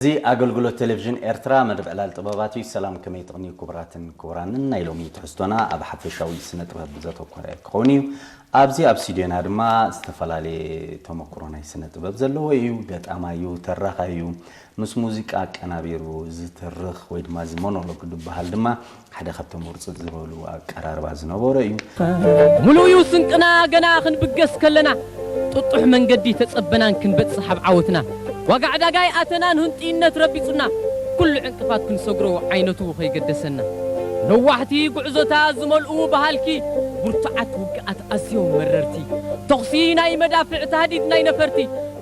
እዚ ኣገልግሎት ቴሌቪዥን ኤርትራ መደብ ዕላል ጥበባት እዩ። ሰላም፣ ከመይ ትቕንዩ ክቡራትን ክቡራንን? ናይ ሎሚ ትሕዝቶና ኣብ ሓፈሻዊ ስነ ጥበብ ዘተኮረ ክኸውን እዩ። ኣብዚ ኣብ ስቱድዮና ድማ ዝተፈላለየ ተመክሮ ናይ ስነ ጥበብ ዘለዎ እዩ። ገጣማይ እዩ፣ ተራኻይ እዩ። ምስ ሙዚቃ ኣቀናቢሩ ዝትርኽ ወይ ድማ እዚ ሞኖሎግ ዝበሃል ድማ ሓደ ካብቶም ውርጽጽ ዝበሉ ኣቀራርባ ዝነበሮ እዩ። ሙሉእ እዩ ስንቅና ገና ክንብገስ ከለና፣ ጥጡሕ መንገዲ ተጸበናን ክንበጽሕ ኣብ ዓወትና። ዋጋ ዕዳጋ ኣይኣተናን ህንጥይነት ረቢጹና፣ ኩሉ ዕንቅፋት ክንሰግሮ ዓይነቱ ከይገደሰና። ነዋሕቲ ጉዕዞታት ዝመልኡ በሃልኪ፣ ብርቱዓት ውግኣት ኣዝዮም መረርቲ። ተኹሲ ናይ መዳፍዕ ታህዲድ ናይ ነፈርቲ፣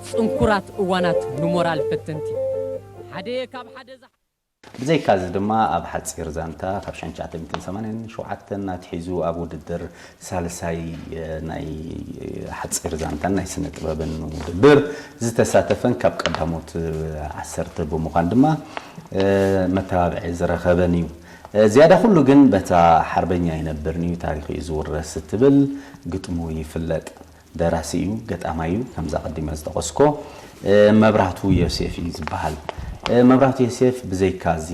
ጽንኩራት እዋናት ንሞራል ፈተንቲ። ሓደ ካብ ሓደ ዝሓ- ብዘይካ እዚ ድማ ኣብ ሓጺር ዛንታ ካብ ሽሕን ትሽዓተ ሚእትን ሰማንያን ሸውዓተን ኣትሒዙ ኣብ ውድድር ሳልሳይ ናይ ሓጺር ዛንታን ናይ ስነ ጥበብን ውድድር ዝተሳተፈን ካብ ቀዳሞት ዓሰርተ ብምዃን ድማ መተባብዒ ዝረኸበን እዩ። ዝያዳ ኩሉ ግን በታ ሓርበኛ ይነብርን'ዩ ታሪኹ እዩ ዝውረስ እትብል ግጥሙ ይፍለጥ። ደራሲ እዩ፣ ገጣማይ እዩ፣ ከምዛ ቀዲመ ዝጠቐስኮ መብራህቱ ዮሴፍ እዩ ዝበሃል። መብራህቱ ዮሴፍ ብዘይካ እዚ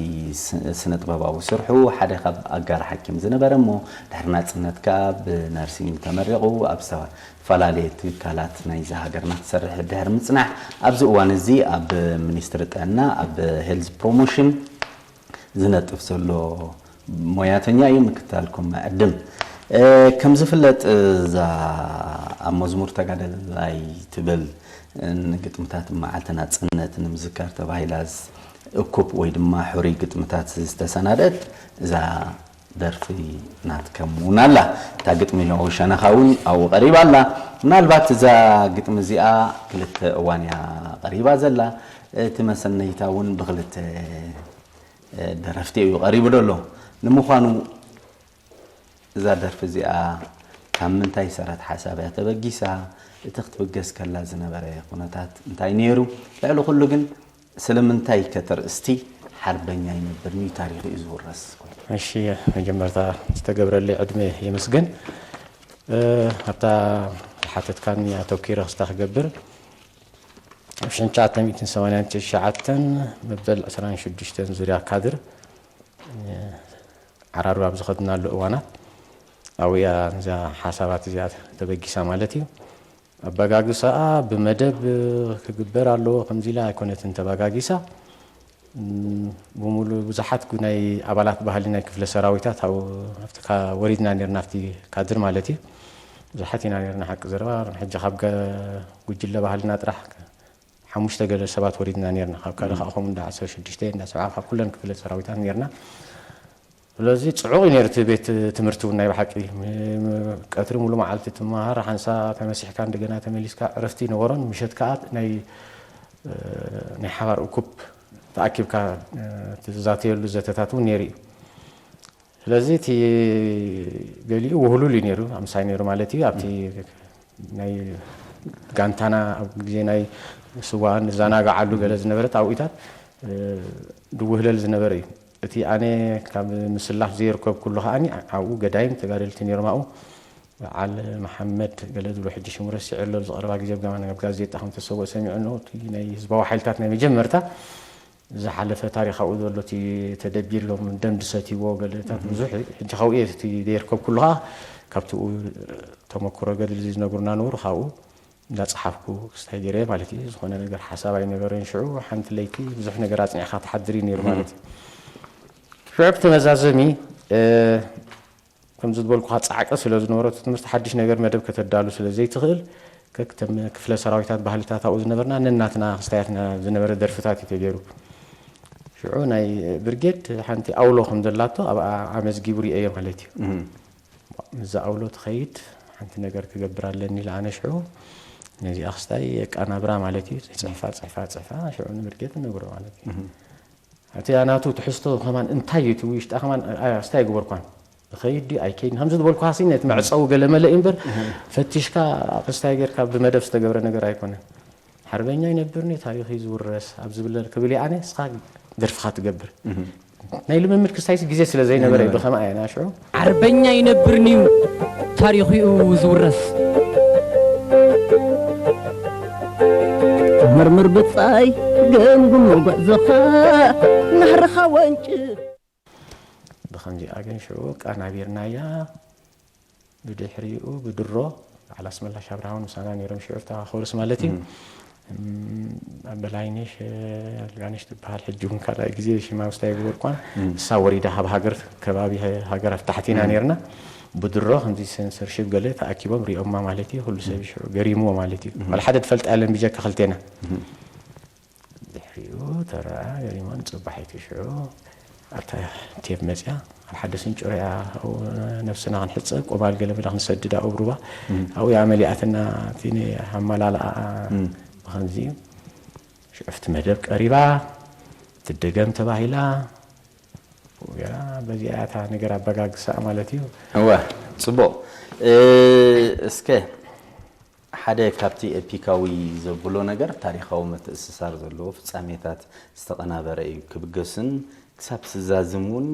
ስነ ጥበባዊ ስርሑ ሓደ ካብ ኣጋር ሓኪም ዝነበረ እሞ ድሕሪ ናጽነት ከኣ ብነርሲንግ ተመሪቑ ኣብ ዝተፈላለየ ትካላት ናይዛ ሃገርና ክሰርሕ ድሕሪ ምጽናሕ ኣብዚ እዋን እዚ ኣብ ሚኒስትሪ ጥዕና ኣብ ሄልዝ ፕሮሞሽን ዝነጥፍ ዘሎ ሞያተኛ እዩ። ምክታልኩም ዕድም። ከም ዝፍለጥ እዛ ኣብ መዝሙር ተጋደላይ ትብል ንግጥምታት መዓልቲ ናጽነት ንምዝካር ተባሂላ እኩብ ወይ ድማ ሕሩይ ግጥምታት ዝተሰናደት እዛ ደርፊ ናትከም እውን ኣላ። እታ ግጥሚ ንዑ ሸነኻ እውን ኣብኡ ቀሪባ ኣላ። ምናልባት እዛ ግጥሚ እዚኣ ክልተ እዋን እያ ቀሪባ ዘላ። እቲ መሰነይታ እውን ብክልተ ደረፍቲ እዩ ቀሪቡ ዘሎ። ንምዃኑ እዛ ደርፊ እዚኣ ካብ ምንታይ ሰረት ሓሳብ እያ ተበጊሳ? እቲ ክትብገስ ከላ ዝነበረ ኩነታት እንታይ ነይሩ? ልዕሊ ኩሉ ግን ስለምንታይ ከ እቲ ኣርእስቲ ሓርበኛ ይነብር ንዩ ታሪኹ እዩ ዝውረስ ኮይኑ? እሺ፣ መጀመርታ ዝተገብረለይ ዕድመ የመስግን። ኣብታ ዝሓተትካኒ ኣተኪረ ክስታ ክገብር ኣብ ሽሕን ትሽዓተ ሚእትን ሰማንያን ትሽዓተን መበል ዕስራን ሽዱሽተን ዙርያ ካድር ዓራሩ ኣብ ዝኸድናሉ እዋናት ኣብያ እዛ ሓሳባት እዚኣ ተበጊሳ ማለት እዩ። ኣበጋግሳኣ ብመደብ ክግበር ኣለዎ ከምዚ ኢላ ኣይኮነትን ተበጋጊሳ። ብሙሉ ብዙሓት ናይ ኣባላት ባህሊ ናይ ክፍለ ሰራዊታት ኣብኡ ኣብቲ ወሪድና ነርና ኣብቲ ካድር ማለት እዩ። ብዙሓት ኢና ነርና ሓቂ ዘረባ ሕጂ ካብ ጉጅለ ባህልና ጥራሕ ሓሙሽተ ገለ ሰባት ወሪድና ነርና ካብ ካልእ ከዓ ከምኡ እንዳ ዓሰርተ ሽዱሽተ እንዳ ሰብዓ ካብ ኩለን ክፍለ ሰራዊታት ነርና። ስለዚ ጽዑቕ እዩ ነይሩ እቲ ቤት ትምህርቲ እውን ናይ ብሓቂ ቀትሪ ሙሉ መዓልቲ ትመሃር ሓንሳ ተመሲሕካ እንደገና ተመሊስካ ዕረፍቲ ይነበሮን ምሸት ከዓ ናይ ናይ ሓባር እኩብ ተኣኪብካ ትዛተየሉ ዘተታት እውን ነይሩ እዩ። ስለዚ እቲ ገሊኡ ውህሉል እዩ ነይሩ ኣምሳይ ነይሩ ማለት እዩ ኣብቲ ናይ ጋንታና ኣብ ግዜ ናይ ስዋ ንዘናጋዓሉ ገለ ዝነበረ ጣውኢታት ድውህለል ዝነበረ እዩ። እቲ ኣነ ካብ ምስላፍ ዘየርከብኩሉ ከዓኒ ኣብኡ ገዳይም ተጋደልቲ ነይሮም ኣብኡ በዓል መሓመድ ገለ ዝብሎ ሕጂ ሽሙ ረሲዐ ኣሎ ዝቐረባ ግዜ ኣብ ጋዜጣ ከም ተሰውኦ ሰሚዑ ኣለኹ እቲ ናይ ህዝባዊ ሓይልታት ናይ መጀመርታ ዝሓለፈ ታሪኻዊ ዘሎ እቲ ተደቢርሎም ደም ዝሰትይዎ ገለታት ብዙሕ ሕጂ ካብኡ እየ እቲ ዘየርከብኩሉ ከዓ ካብቲ ተመክሮ ገድሊ ዝነግሩና ነበሩ ካብኡ እንዳፀሓፍኩ ክስታይ ገይረ ማለት እዩ ዝኾነ ነገር ሓሳብ ኣይነበረን ሽዑ ሓንቲ ለይቲ ብዙሕ ነገር ኣፅኒዕካ ትሓድር እዩ ነይሩ ማለት እዩ ሽዑ ብተመዛዘሚ ከምዚ ዝበልኩኻ ፃዕቂ ስለ ዝነበሮ እቲ ትምህርቲ ሓድሽ ነገር መደብ ከተዳሉ ስለ ዘይትኽእል ከክተም ክፍለ ሰራዊታት ባህልታት ኣብኡ ዝነበርና ነናትና ክስታያትና ዝነበረ ደርፍታት እዩ ተገይሩ ሽዑ ናይ ብርጌድ ሓንቲ ኣውሎ ከም ዘላቶ ኣብኣ ኣመዝጊቡ ርእየዮ ማለት እዩ ምዛ ኣውሎ ትኸይድ ሓንቲ ነገር ክገብር ኣለኒ ኢለ ኣነ ሽዑ ነዚኣ ክስታይ የቃናብራ ማለት እዩ ፅሕፋ ፅሕፋ ፅሕፋ ሽዑ ንብርጌድ ንነግሮ ማለት እዩ እቲ ናቱ ትሕዝቶ ከማን እንታይ እዩ እቲ ውሽጣ ከማን ኣስታይ ኣይገበርኳን እኸይድ ድዩ ኣይከይድን ከምዚ ዝበልኩ ሃሲ ነቲ መዕፀዊ ገለ መለ እዩ እምበር ፈቲሽካ ኣክስታይ ጌርካ ብመደብ ዝተገብረ ነገር ኣይኮነን ሓርበኛ ይነብርኒ ታሪኽ እዩ ዝውረስ ኣብ ዝብለል ክብል ኣነ እስኻ ደርፍኻ ትገብር ናይ ልምምድ ክስታይሲ ግዜ ስለ ዘይነበረ እዩ ብኸምኣ እየ ናሽዑ ዓርበኛ ይነብርኒ እዩ ታሪኹ እዩ ዝውረስ መርምር ብጻይ ገምግሞ ጉዕዞኻ ናህርኻ ወንጭፍ። ብኸምዚኣ ግን ሽዑ ቃና ቢርናያ። ብድሕሪኡ ብድሮ በዓል ኣስመላሽ ኣብርሃ እውን ምሳና ነይሮም ሽዑ እታ ኮርስ ማለት እዩ። እም፣ ኣበላይነሽ ኣልጋነሽ ትበሃል፣ ሕጂ እውን ካልኣይ ግዜ ሽማ ውስታ ይግበርኳን። እሳ ወሪዳ ካብ ሃገር፣ ከባቢ ሃገር ኣብ ታሕቲ ኢና ነርና። ብድሮ ከምዚ ሴንሰርሺፕ ገለ ተኣኪቦም ሪኦማ ማለት እዩ። ኩሉ ሰብ ሽዑ ገሪምዎ ማለት እዩ። ዋላ ሓደ ትፈልጣ የለን ብጀካ ክልቴና። ድሕሪኡ ተረኣ ገሪሞን ጽባሒቱ ሽዑ ኣብታ ቴፕ መጽያ ኣብ ሓደ ስንጭሮ እያ። ኣብኡ ነብስና ክንሕጸብ ቆማል ገለ መለ ክንሰድድ ኣብኡ ሩባ ኣብኡ እያ መሊኣትና። እቲ ኣመላልኣ ብኸምዚ እዩ። ሽዑ ኣብቲ መደብ ቀሪባ ትደገም ተባሂላ። ገና በዚኣ እያ እታ ነገር ኣበጋግሳ ማለት እዩ። እወ፣ ጽቡቕ። እ፣ እስከ ሓደ ካብቲ ኤፒካዊ ዘብሎ ነገር ታሪኻዊ ምትእስሳር ዘለዎ ፍጻሜታት ዝተቐናበረ እዩ። ክብገስን ክሳብ ዝዛዝም እውን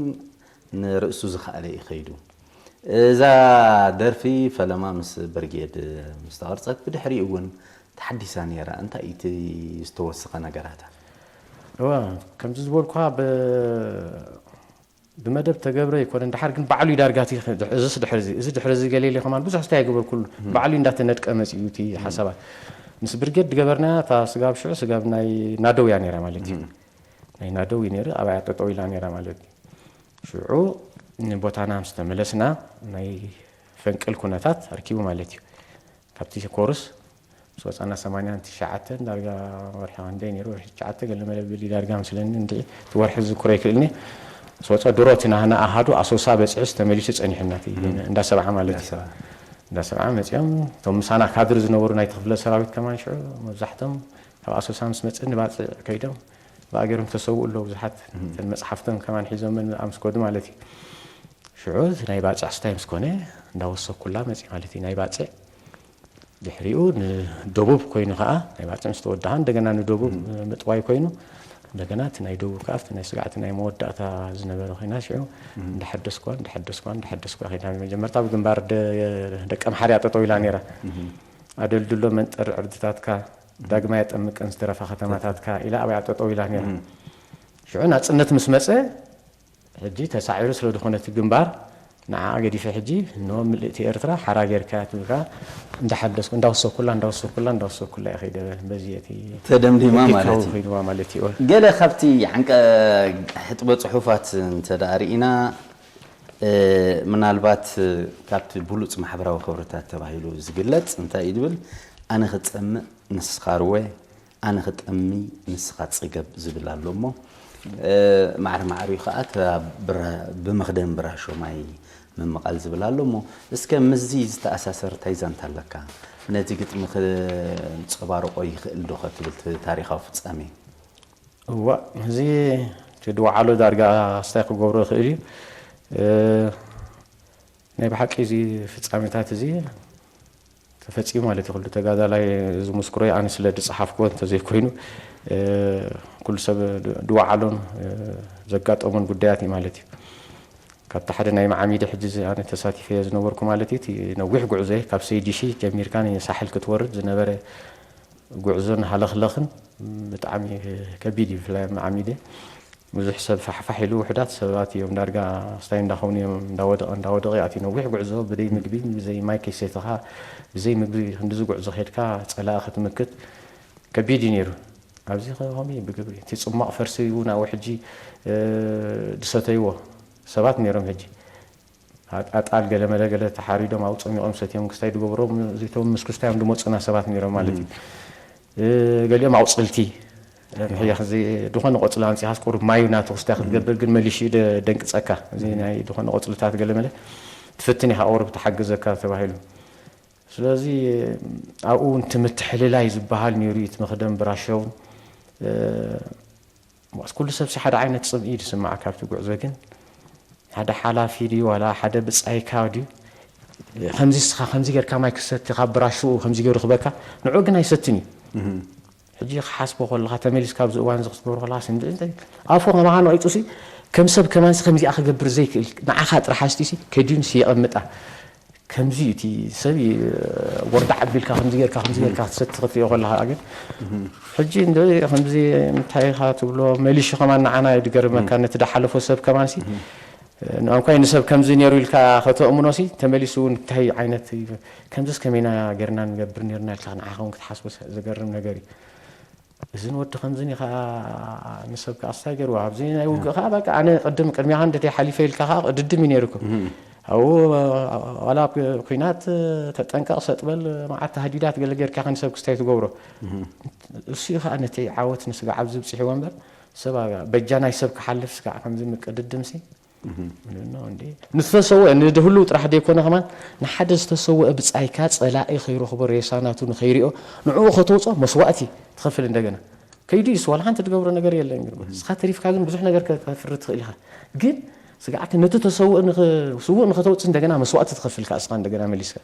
ንርእሱ ዝኸኣለ እዩ ከይዱ። እዛ ደርፊ ፈለማ ምስ ብርጌድ ምስ ተቐርጸት ብድሕሪኡ እውን ተሓዲሳ ነይራ። እንታይ እዩ እቲ ዝተወሰኸ ነገራታ? እወ፣ ከምዚ ዝበልኩኻ ብ-፣ ብመደብ ተገብረ ይኮነን፣ ድሓር ግን ባዕሉ እዩ ዳርጋ እቲ፣ እዚስ ድሕሪ እዚ፣ እዚ ድሕሪ እዚ ገለ ኢለ ከማን ብዙሕ ስታይ ኣይገበርኩሉ። ባዕሉ እዩ እንዳተነድቀ መጺኡ እቲ ሓሳባት። ምስ ብርጌድ ዝገበርናያ እታ ስጋብ ሽዑ ስጋብ ናይ ናደው እያ ነይራ ማለት እዩ። ናይ ናደው እዩ ነይሩ፣ ኣብኣ እያ ጠጠው ኢላ ነይራ ማለት እዩ። ሽዑ ንቦታና ምስ ተመለስና ናይ ፈንቅል ኩነታት ኣርኪቡ ማለት እዩ። ካብቲ ኮርስ ምስ ወፃና ሰማንያን ትሽዓተን ዳርጋ ወርሒ ክንደይ ነይሩ? ወርሒ ትሽዓተ ገለ መለብል እዩ ዳርጋ መስለኒ። እንድዒ እቲ ወርሒ ዝዝክሮ ኣይክእልኒ። ምስ ወፀ ድሮ እቲ ናህና ኣሃዱ ኣሶሳ በፂሑስ ተመሊሱ ፀኒሑና፣ እቲ እንዳ ሰብዓ ማለት እዩ። እንዳ ሰብዓ መፂኦም እቶም ምሳና ካድር ዝነበሩ ናይቲ ክፍለ ሰራዊት ከማን ሽዑ መብዛሕቶም ካብ ኣሶሳ ምስ መፅእ ንባፅዕ ከይዶም ብኣገሮም ተሰውኡ ኣለዉ ብዙሓት። እተን መፅሓፍቶም ከማን ሒዞመን ኣምስኮዱ ማለት እዩ። ሽዑ እቲ ናይ ባፅዕ ስታይ ምስ ኮነ እንዳወሰኩላ መፅእ ማለት እዩ። ናይ ባፅዕ ድሕሪኡ ንደቡብ ኮይኑ ከዓ ናይ ባፅዕ ምስ ተወድኣ እንደገና ንደቡብ ምጥዋይ ኮይኑ እንደገና እቲ ናይ ደቡብ ከዓ እቲ ናይ ስጋዕቲ ናይ መወዳእታ ዝነበረ ኮይና ሽዑ እንዳሐደስኳ እንዳሐደስኳ እንዳሐደስኳ ከይዳ መጀመርታ ብግንባር ደ-፣ ደቀ ምሓር እያ ጠጠው ኢላ ነይራ። ኣደልድሎ መንጠር ዕርድታትካ ዳግማይ ኣጠምቀን ዝተረፋ ከተማታትካ ኢላ ኣብያ ጠጠው ኢላ ነይራ። ሽዑ ናፅነት ምስ መፀ ሕጂ ተሳዒሩ ስለ ዝኾነ እቲ ግንባር ንዓ ገዲፈ ሕጂ እነሆ ምልእቲ ኤርትራ ሓራ ጌርካ ትብልካ እንዳሓደስኩ እንዳወሰኩላ እንዳወሰኩላ እንዳወሰኩላ እየ ከይደ በዚ እቲ ተደምዲማ ማለት ኤፒካዊ እዩ። ኮይንዋ ማለት እዩ። ገለ ካብቲ ዓንቀ ሕጥበ ጽሑፋት እንተ ደኣ ርኢና፣ እ፣ ምናልባት ካብቲ ብሉጽ ማሕበራዊ ክብርታት ተባሂሉ ዝግለጽ እንታይ እዩ ዝብል፣ ኣነ ክጸምእ ንስኻ ርወ፣ ኣነ ክጠሚ ንስኻ ጽገብ ዝብል ኣሎ እሞ፣ እ፣ ማዕረ ማዕሪኡ ከኣ እታ ብራ-፣ ብመኽደን ብራሾ ማይ ምምቓል ዝብል ኣሎ እሞ፣ እስከ ምስዚ ዝተኣሳሰር እንታይ ዛንታ ኣለካ? ነዚ ግጥሚ ክንጸባርቖ ይኽእል ዶ ከትብል እቲ ታሪኻዊ ፍጻሜ? እዋእ፣ እዚ እቲ ድወዓሎ ዳርጋ ኣስታይ ክገብሮ ይኽእል እዩ። እ፣ ናይ ብሓቂ እዚ ፍጻሜታት እዚ ተፈጺሙ ማለት እዩ። ኩሉ ተጋዳላይ ዝምስክሮ እዩ። ኣነ ስለ ዝጸሓፍክዎ እንተዘይኮይኑ፣ እ፣ ኩሉ ሰብ ድ-፣ ድወዓሎን፣ እ፣ ዘጋጠሞን ጉዳያት እዩ ማለት እዩ። ካብቲ ሓደ ናይ መዓሚደ ሕጂ እዚ ኣነ ተሳቲፈዮ ዝነበርኩ ማለት እዩ። እቲ ነዊሕ ጉዕዞ እዩ። ካብ ሰይዲሺ ጀሚርካ ንሳሕል ክትወርድ ዝነበረ ጉዕዞን ሃለኽለኽን ብጣዕሚ ከቢድ እዩ። ብፍላይ ኣብ መዓሚደ ብዙሕ ሰብ ፋሕፋሕ ኢሉ፣ ውሑዳት ሰባት እዮም ዳርጋ ስታይ እንዳኾኑ እዮም፣ እንዳወደቐ፣ እንዳወደቐ እዩ ኣትዩ። ነዊሕ ጉዕዞ ብዘይ ምግቢ፣ ብዘይ ማይ ከይሰተኻ፣ ብዘይ ምግቢ ክንድዚ ጉዕዞ ከድካ ጸላኢ ክትምክት ከቢድ እዩ ነይሩ። ኣብዚ ከ-፣ ከምኡ እዩ ብግብሪ። እቲ ጽሟቕ ፈርሲ እውን ኣብኡ ሕጂ፣ እ፣ ዝሰተይዎ ሰባት ነይሮም። ሕጂ ኣጣል ገለ መለ ገለ ተሓሪዶም ኣብኡ ጸሚቖም ሰትዮም ክስታይ ዝገብሮም፣ እዚቶም ምስ ክስታዮም ዝመጹና ሰባት ነይሮም ማለት እዩ። እ፣ ገሊኦም ኣቑጽልቲ፣ እ፣ ምሕያኽ እዚ ዝኾነ ቆጽሊ ኣምጺኻስ ቁሩብ ማዩ ናቱ ክስታይ ክትገብር ግን መሊሹ ደ-፣ ደንቅጸካ። እዚ ናይ ዝኾነ ቆጽልታት ገለ መለ ትፍትን ኢኻ ቁሩብ ተሓግዘካ ተባሂሉ። ስለዚ ኣብኡ እውን እቲ ምትሕልላይ ዝበሃል ነይሩ እዩ፣ እቲ መኽደን ብራሸው። እ፣ ዋስ ኩሉ ሰብሲ ሓደ ዓይነት ጽምኢ እዩ ዝስምዓካ ኣብቲ ጉዕዞ፣ ግን ሓደ ሓላፊ ድዩ ዋላ ሓደ ብጻይካ ድዩ ከምዚ እስኻ ከምዚ ጌርካ ማይ ክሰቲ ካብ ብራሽኡ ከምዚ ገይሩ ክበካ ንዑ ግን ኣይሰትን እዩ። ሕጂ ክሓስቦ ከለኻ ተመሊስካ ኣብዚ እዋን እዚ ክትገብሮ ከለኻ ስንዲ ኣፎ ከማኻ ነቒጹሲ ከም ሰብ ከማንሲ ከምዚኣ ክገብር ዘይክእል ንዓኻ ጥራሕ ኣስቲሲ ከዲኑሲ የቐምጣ። ከምዚ እዩ እቲ ሰብ እዩ፣ ወርዳ ዓቢልካ ከምዚ ጌርካ ከምዚ ጌርካ ትሰቲ ክትሪኦ ከለኻ ግን ሕጂ እንደ ከምዚ እንታይ ኢኻ ትብሎ መሊሹ ከማን ንዓና እዩ ዝገርመካ ነቲ ዳሓለፎ ሰብ ከማን ሲ ንኣንኳይ ንሰብ ከምዚ ነይሩ ኢልካ ከተእምኖ ሲ ተመሊሱ እውን እንታይ ዓይነት እዩ? ከምዚስ ከመይና ጌርና ንገብር ነርና ኢልካ ንዓኻ እውን ክትሓስቦ ዘገርም ነገር እዩ። እዝን ወዲ ከምዝን እዩ ከዓ ንሰብ ከዓ ስታይ ገይርዎ ኣብዚ ናይ ውግእ ከዓ በቃ ኣነ ቅድም ቅድሚያ እንደ ሓሊፈ ኢልካ ከዓ ድድም እዩ ነይሩ እኮ ኣብኡ ዋላ ኩናት ተጠንቀቕ ሰጥበል መዓት ተሃዲዳት ገለ ጌርካ ንሰብ ክስታይ ትገብሮ እሱ እዩ ከዓ ነቲ ዓወት ንስጋዕ ኣብዚ ብፅሕዎ እምበር ሰብ በጃ ናይ ሰብ ክሓልፍ ስጋዕ ከምዚ ምቅድድምሲ ንዝተሰወአ ንድህሉ ጥራሕ ዘይኮነ ከማን ንሓደ ዝተሰወአ ብፃይካ ፀላኢ ከይረኽቦ ሬሳ ናቱ ንኸይሪኦ ንዕኡ ከተውፅኦ መስዋእቲ ትኸፍል እንደገና ከይዱ ይስ ዋላ ሓንቲ ትገብሮ ነገር የለን ግን እስኻ ተሪፍካ ግን ብዙሕ ነገር ከፍሪ ትኽእል ኢኻ ግን ስጋዕቲ ነቲ ተሰውእ ስውእ ንኸተውፅእ እንደገና መስዋእቲ ትኸፍል ከዓ እስኻ እንደገና መሊስካ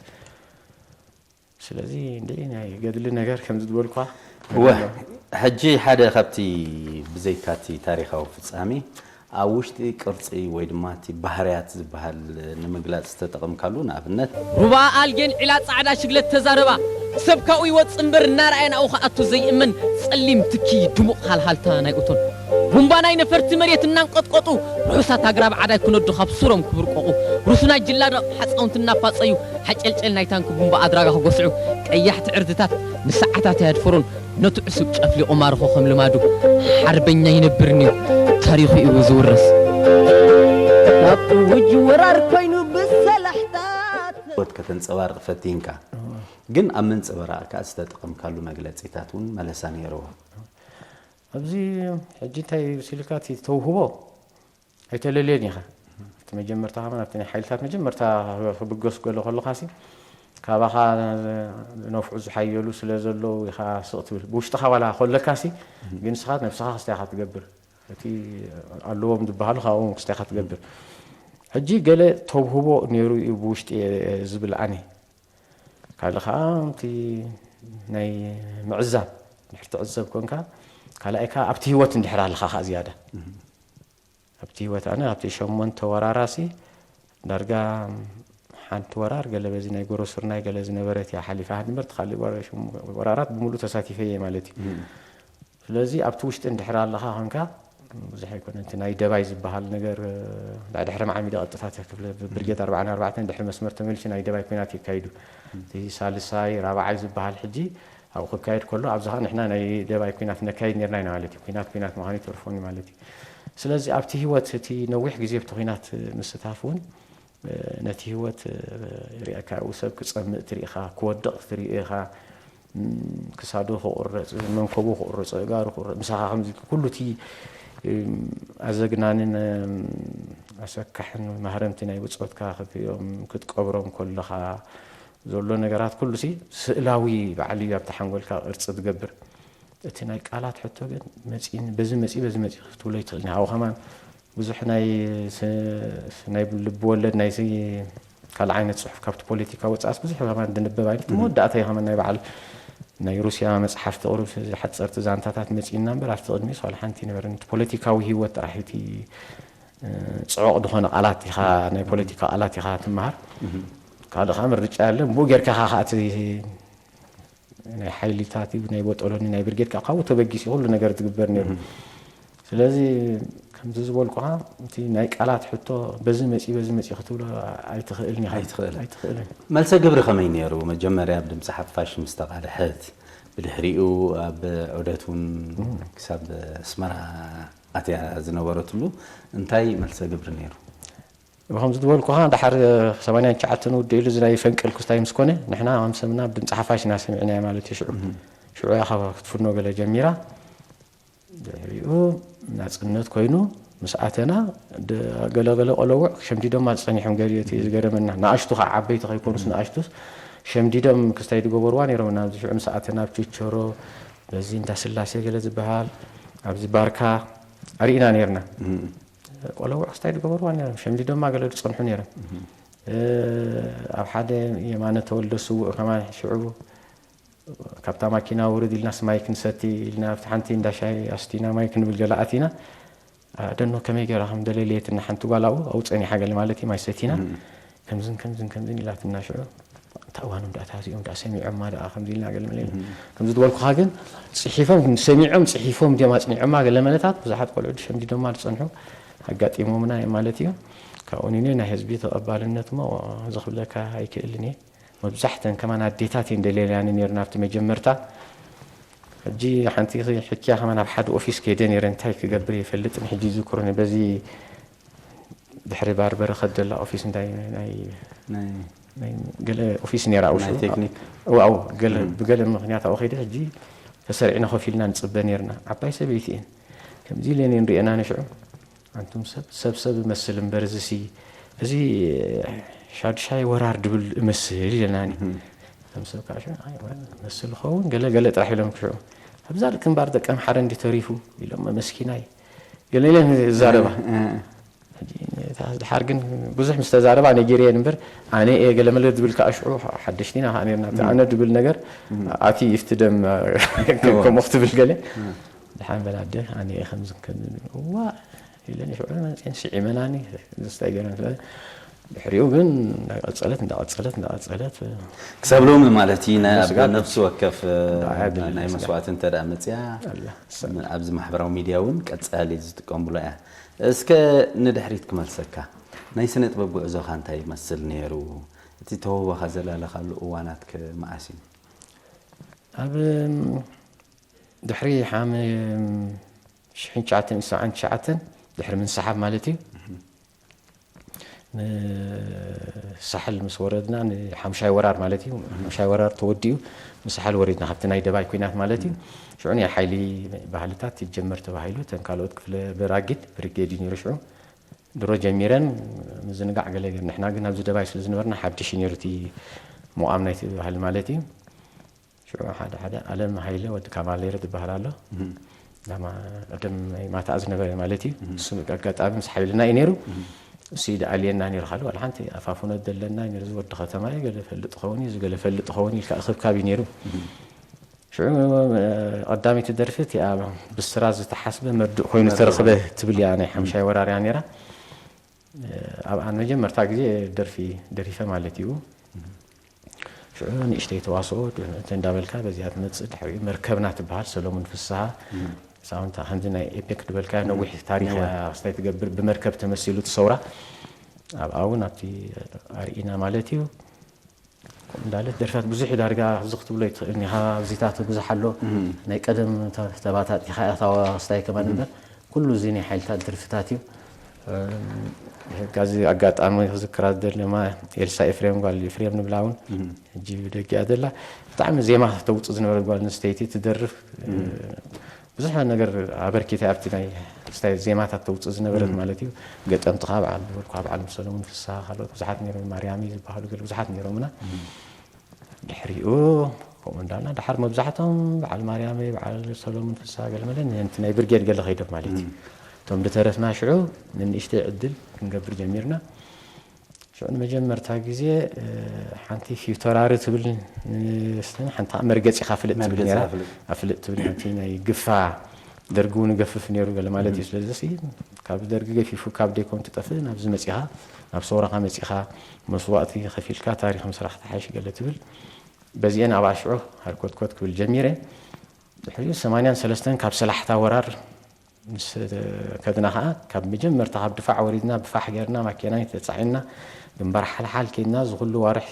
ስለዚ እንደ ናይ ገድሊ ነገር ከም ዝበልኳ እወ ሕጂ ሓደ ካብቲ ብዘይካቲ ታሪኻዊ ፍጻሜ ኣብ ውሽጢ ቅርጺ ወይ ድማ እቲ ባህርያት ዝበሃል ንምግላጽ ዝተጠቐምካሉ ንኣብነት ሩባ ኣልጌን ዒላ ጻዕዳ ሽግለት ተዛረባ ሰብ ካብኡ ይወጽእ እምበር እናረኣየ ናብኡ ክኣቱ ዘይእመን ጸሊም ትኪ ድሙቕ ሃልሃልታ ናይ እቶን ቡምባ ናይ ነፈርቲ መሬት እናንቀጥቀጡ ርሑሳት ኣግራብ ዓዳይ ክነዱ ካብ ሱሮም ክብርቆቑ ሩስናይ ጅላዳ ሓፃውንቲ እናፋፀዩ ሓጨልጨል ናይ ታንኪ ቡምባ ኣድራጋ ክጎስዑ ቀያሕቲ ዕርድታት ንሰዓታት ኣየድፈሩን ነቲ ዕሱብ ጨፍሊቑ ማርኾ ከም ልማዱ ሓርበኛ ይነብር እንድዩ ታሪኹ እዩ ዝውረስ። ካብ እውጅ ወራር ኮይኑ ብሰላሕታት ህይወት ከተንጸባርቕ ፈቲንካ ግን ኣብ ምንጽብራቕ ከኣ ዝተጠቐምካሉ መግለጺታት እውን መለሳ ነይርዎ። ኣብዚ ሕጂ እንታይ ሲልካ እቲ ተውህቦ ኣይተለልዮን ኢኻ እቲ መጀመርታ ከማን ኣብቲ ናይ ሓይልታት መጀመርታ ክብገስ ገሎ ከለኻሲ ካባኻ ነፍዑ ዝሓየሉ ስለ ዘለዉ ኢኻ ስቕ ትብል ብውሽጥኻ ዋላ ከለካሲ ግን ንስኻ ነብስኻ ክስታይ ኢኻ ትገብር እቲ ኣለዎም ዝበሃሉ ካብኦም ክስታይ ኢኻ ትገብር ሕጂ ገለ ተውህቦ ነይሩ እዩ ብውሽጢ ዝብል ኣነ ካልእ ከዓ እቲ ናይ ምዕዛብ ድሕር ትዕዘብ ኮንካ ካልኣይ ከዓ ኣብቲ ህይወት እንድሕር ኣለኻ ከዓ ዝያዳ ኣብቲ ህይወት ኣነ ኣብቲ ሸሞንተ ወራራሲ ዳርጋ ሓንቲ ወራር ገለ በዚ ናይ ጎረሱርናይ ገለ ዝነበረት እያ ሓሊፋ ሃዲ እምበር ካልእ ወራራት ብምሉእ ተሳቲፈ እየ ማለት እዩ ስለዚ ኣብቲ ውሽጢ እንድሕር ኣለኻ ኮንካ ብዙሕ ኣይኮነ እቲ ናይ ደባይ ዝበሃል ነገር ድሕሪ መዓሚደ ቀጥታ ክፍለ ብርጌድ ኣርባዓን ኣርባዕተን ድሕሪ መስመር ተመሊሱ ናይ ደባይ ኩናት የካይዱ እቲ ሳልሳይ ራብዓይ ዝበሃል ሕጂ ኣብኡ ክካየድ ከሎ ኣብዚ ከዓ ንሕና ናይ ደባይ ኩናት ነካይድ ነርና ኢና ማለት እዩ ኩናት ኩናት ምዃኑ ይተርፎኒ ማለት እዩ ስለዚ ኣብቲ ህይወት እቲ ነዊሕ ግዜ ብቲ ኩናት ምስታፍ እውን ነቲ ህይወት ሪእካ ው ሰብ ክፀምእ ትሪኢኻ ክወድቕ ትሪኦ ኢኻ ክሳዱ ክቑረፅ መንከቡ ክቑረፅ እጋሩ ክቑረፅ ምሳኻ ከምዚ ኩሉ እቲ ኣዘግናንን ኣሰካሕን ማህረምቲ ናይ ብፆትካ ክትሪኦም ክትቀብሮም ከለኻ ዘሎ ነገራት ኩሉ ሲ ስእላዊ ባዕሉ እዩ ኣብቲ ሓንጎልካ ቅርፂ ትገብር እቲ ናይ ቃላት ሕቶ ግን መፂኒ በዚ መፂ በዚ መፂ ክትብሎ ይትኽእል ኣብኡ ከማን ብዙሕ ናይ ናይ ልቢ ወለድ ናይ ካልእ ዓይነት ፅሑፍ ካብቲ ፖለቲካ ወፃእስ ብዙሕ ከማን ድንበብ ኣይነት መወዳእታ እዩ ከማን ናይ በዓል ናይ ሩስያ መፅሓፍቲ ቁሩብ ሓፀርቲ ዛንታታት መፂእና እምበር ኣብቲ ቅድሚ ስ ሓንቲ ነበረን እቲ ፖለቲካዊ ህይወት ጥራሕ እቲ ፅዑቕ ዝኾነ ቃላት ኢኻ ናይ ፖለቲካ ቃላት ኢኻ ትመሃር ካልእ ከዓ ምርጫ የለን ብኡ ጌርካ ኢኻ ከኣቲ ናይ ሓይሊታት እዩ ናይ ቦጦሎኒ ናይ ብርጌድ ካብ ካብኡ ተበጊሱ ኩሉ ነገር ዝግበር ነይሩ ስለዚ ከምዚ ዝበልኩኻ እቲ ናይ ቃላት ሕቶ በዚ መፂ በዚ መፂ ክትብሎ ኣይትኽእልን ኢኻ ኣይትኽእልን ኣይትኽእልን መልሰ ግብሪ ከመይ ነይሩ መጀመርያ ኣብ ድምፂ ሓፋሽ ምስ ተቓልሐት ብድሕሪኡ ኣብ ዑደት እውን ክሳብ ኣስመራ ኣትያ ዝነበረትሉ እንታይ መልሰ ግብሪ ነይሩ ከምዚ ዝበልኩኻ ድሓር ሰማንያን ትሽዓተን ውድእ ኢሉ እዚ ናይ ፈንቅል ክስታይ ምስ ኮነ ንሕና ከም ሰብና ብድምፂ ሓፋሽ ኢና ሰሚዕናዮ ማለት እዩ ሽዑ ሽዑ ኢኻ ክትፍኖ ገለ ጀሚራ ድሕሪኡ ናፅነት ኮይኑ ምስ ኣተና ገለገለ ቆለውዕ ሸምዲዶማ ዝፀኒሖም ገሊኡ እቲ ዝገረመና ንኣሽቱ ከዓ ዓበይቲ ከይኮኑስ ንኣሽቱስ ሸምዲዶም ክስታይ ዝገበርዋ ነይሮም ናብዚ ሽዑ ምስ ኣተና ኣብ ችቸሮ በዚ እንዳ ስላሴ ገለ ዝበሃል ኣብዚ ባርካ ኣርኢና ነይርና ቆለውዕ ክስታይ ዝገበርዋ ነይሮም ሸምዲዶማ ገለ ዝፀንሑ ነይሮም ኣብ ሓደ የማነ ተወልደ ስውእ ከማን ሽዑ ካብታ ማኪና ውርድ ኢልናስ ማይ ክንሰቲ ኢልና ኣብቲ ሓንቲ እንዳ ሻሂ ኣስቲና ማይ ክንብል ገለ ኣቲና ደኖ ከመይ ገይራ ከም ደለለየትና ሓንቲ ጓል ኣብኡ ኣብኡ ፀኒሓ ገለ ማለት እዩ ማይ ሰቲና ከምዝን ከምዝን ከምዝን ኢላትና ሽዑ። እታ እዋኖም ደኣ ታዚኦም ደኣ ሰሚዖማ ደኣ ከምዚ ኢልና ገለ መለ ኢልና። ከምዚ ዝበልኩኻ ግን ጽሒፎም ሰሚዖም ጽሒፎም ድዮም ኣጽኒዖማ ገለ መለታት ብዙሓት ቆልዑ ድሸምዲዶማ ዝጸንሑ ኣጋጢሞምና እዮም ማለት እዩ። ካብኡ ንኔ ናይ ህዝቢ ተቐባልነት እሞ ዘኽብለካ ኣይክእልን እየ። መብዛሕተን ከማን ኣዴታት እየን ደልየላኒ ነይረን ኣብቲ መጀመርታ። ሕጂ ሓንቲ ሕክያ ከማን ኣብ ሓደ ኦፊስ ከይደ ነይረ እንታይ ክገብር ይፈልጥን ሕጂ ይዝክሩኒ በዚ ድሕሪ ባር በረኸት ዘላ ኦፊስ እንታይ ናይ ናይ ናይ ገለ ኦፊስ ነይራ ኣብ ናይ ውሽጡ። ቴክኒክ። ዋው ገለ ብገለ ምኽንያት ኣብኡ ከይደ ሕጂ ተሰሪዕና ኮፍ ኢልና ንጽበ ነይርና። ዓባይ ሰበይቲ እየን። ከምዚ ኢለን እየን ሪኤና ንሽዑ ኣንቱም ሰብ ሰብ ሰብ እመስል እምበር እዚሲ እዚ ሻዱሻይ ወራር ድብል እመስል ኢለናኒ። እቶም ሰብ ከዓ ሽዑ ኣይ ወል መስል ኸውን ገለ ገለ ጥራሕ ኢሎም ክሽዑ ኣብዛ ግንባር ደቀምሓረ እንዲ ተሪፉ ኢሎም መስኪናይ ገለ ኢለን ይዛረባ። ሕጂ እታ ድሓር ግን ብዙሕ ምስ ተዛረባ ነጊረየን እምበር ኣነ እየ ገለ መለ ድብል ከዓ ሽዑ ሓደሽቲና ከዓ ነርና እቲ ኣነ ድብል ነገር ኣቲ ይፍቲ ደም ከምኡ ክትብል ገለ ድሓን በላ ኣደ ኣነ እየ ከምዚ ከምዚ እዋ ኢለን ሽዑ መፅየን ስዒመናኒ ዝስታይ ገይረን ስለ ድሕሪኡ ግን እንዳቀፀለት እንዳቀፀለት እንዳቀፀለት ክሳብ ሎሚ ማለት እዩ ናይ ኣብ ስጋብ ነፍሲ ወከፍ ኣያ ድል ናይ ስጋብ መስዋእቲ እንተ ደኣ መፅያ ኣላ ኣብዚ ማሕበራዊ ሚድያ እውን ቀፃሊ ዝጥቀምሉ እያ። እስከ ንድሕሪት ክመልሰካ ናይ ስነ ጥበብ ጉዕዞኻ እንታይ ይመስል ነይሩ? እቲ ተወወኻ ዘላለኻሉ እዋናት ከ መዓስ እዩ? ኣብ ድሕሪ ሓም ሽሕን ትሽዓተን ሰብዓን ትሽዓተን ድሕሪ ምንስሓብ ማለት እዩ። ንሳሕል ምስ ወረድና ንሓምሻይ ወራር ማለት እዩ። ሓምሻይ ወራር ተወዲኡ ንሳሕል ወሪድና ካብቲ ናይ ደባይ ኩናት ማለት እዩ። ሽዑ ናይ ሓይሊ ባህልታት ይጀመር ተባሂሉ እተን ካልኦት ክፍለ በራጊድ ብሪጌድ እዩ ነይሩ ሽዑ ድሮ ጀሚረን ምዝንጋዕ ገለ ገር ንሕና ግን ኣብዚ ደባይ ስለ ዝነበርና ሓድሽ እዩ ነይሩ እቲ ሙቓም ናይቲ ባህሊ ማለት እዩ። ሽዑ ሓደ ሓደ ኣለም ሃይለ ወዲ ካባሌሮ ዝበሃል ኣሎ። ዳማ ቀደም ናይ ማታኣ ዝነበረ ማለት እዩ። እሱ ኣጋጣሚ ምስ ሓይልና እዩ ነይሩ። እሱ እዩ ደኣልየና ነይሩ ካልእ ዋላ ሓንቲ ኣፋፍኖ ዘለና እዩ ነይሩ። እዚ ወዲ ከተማ እዩ ገለ ፈልጥ ኸውን እዩ እዚ ገለ ፈልጥ ኸውን ኢልካ እኽብካብ እዩ ነይሩ። ሽዑ ቀዳመይቲ ደርፊ እቲኣ ብስራ ዝተሓስበ መርድእ ኮይኑ ተረኽበ ትብል እያ ናይ ሓምሻይ ወራር እያ ነይራ። ኣብኣ ንመጀመርታ ግዜ ደርፊ ደሪፈ ማለት እዩ። ሽዑ ንእሽተይ ተዋስኦ እቲ እንዳበልካ በዚኣ ትመፅእ ድሕሪኡ መርከብና ትበሃል ሰሎሙን ፍስሃ ሳውንታ ከምዚ ናይ ኤፔክ ዝበልካ ነዊሕ ታሪክ እያ ክስታይ ትገብር ብመርከብ ተመሲሉ ትሰውራ ኣብኣ እውን ኣብቲ ኣርኢና ማለት እዩ። ከምኡ እንዳለት ደርፍታት ብዙሕ እዩ ዳርጋ እዚ ክትብሎ ይትኽእል እኒኻ ኣብዚታት ብዙሕ ኣሎ ናይ ቀደም ተባታጢኻ እያ ታዋ ክስታይ ከማን እምበር ኩሉ እዚ ናይ ሓይልታት ደርፍታት እዩ። ሕጋዚ ኣጋጣሚ ክዝክራ ዝደሊ ድማ ኤልሳ ኤፍሬም ጓል ኤፍሬም ንብላ እውን ሕጂ ብደጊኣ ዘላ ብጣዕሚ ዜማ ተውፅእ ዝነበረት ጓል ኣንስተይቲ ትደርፍ ብዙሕ ነገር ኣበርኪታ ኣብቲ ናይ ስታይ ዜማታት ተውፅእ ዝነበረት ማለት እዩ። ገጠምቲ ካብ በዓል ዝበልኩ ካብ በዓል ሰለሙን ፍስሃ ካልኦት ብዙሓት ነይሮም ማርያሚ ዝበሃሉ ገለ ብዙሓት ነይሮምና ድሕሪኡ ከምኡ እንዳልና ድሓር መብዛሕቶም በዓል ማርያመይ በዓል ሰሎሙን ፍስሃ ገለመለ ነንቲ ናይ ብርጌድ ገለ ከይዶም ማለት እዩ። እቶም ዝተረፍና ሽዑ ንንእሽተይ ዕድል ክንገብር ጀሚርና። ሽዑ ንመጀመርታ ግዜ ሓንቲ ፊውቶራሪ ትብል ንስትን ሓንቲ ከዓ መርገፂ ካፍልጥ ትብል ነራ ኣፍልጥ ትብል ሓንቲ ናይ ግፋ ደርጊ እውን ገፍፍ ነይሩ ገለ ማለት እዩ ስለዚ ካብ ደርጊ ገፊፉ ካብ ደይኮም ትጠፍእ ናብዚ መፂኻ ናብ ሰውራኻ መፂኻ መስዋእቲ ከፊልካ ታሪክ ምስራሕ ተሓይሽ ገለ ትብል በዚአን ኣብ ኣሽዑ ሃርኮትኮት ክብል ጀሚረ ድሕሪኡ ሰማንያን ሰለስተን ካብ ሰላሕታ ወራር ምስ ከድና ከዓ ካብ መጀመርታ ካብ ድፋዕ ወሪድና ብፋሕ ገርና ማኪና ተፃዒና ግንባር ሓልሓል ከድና ዝኩሉ ዋርሕ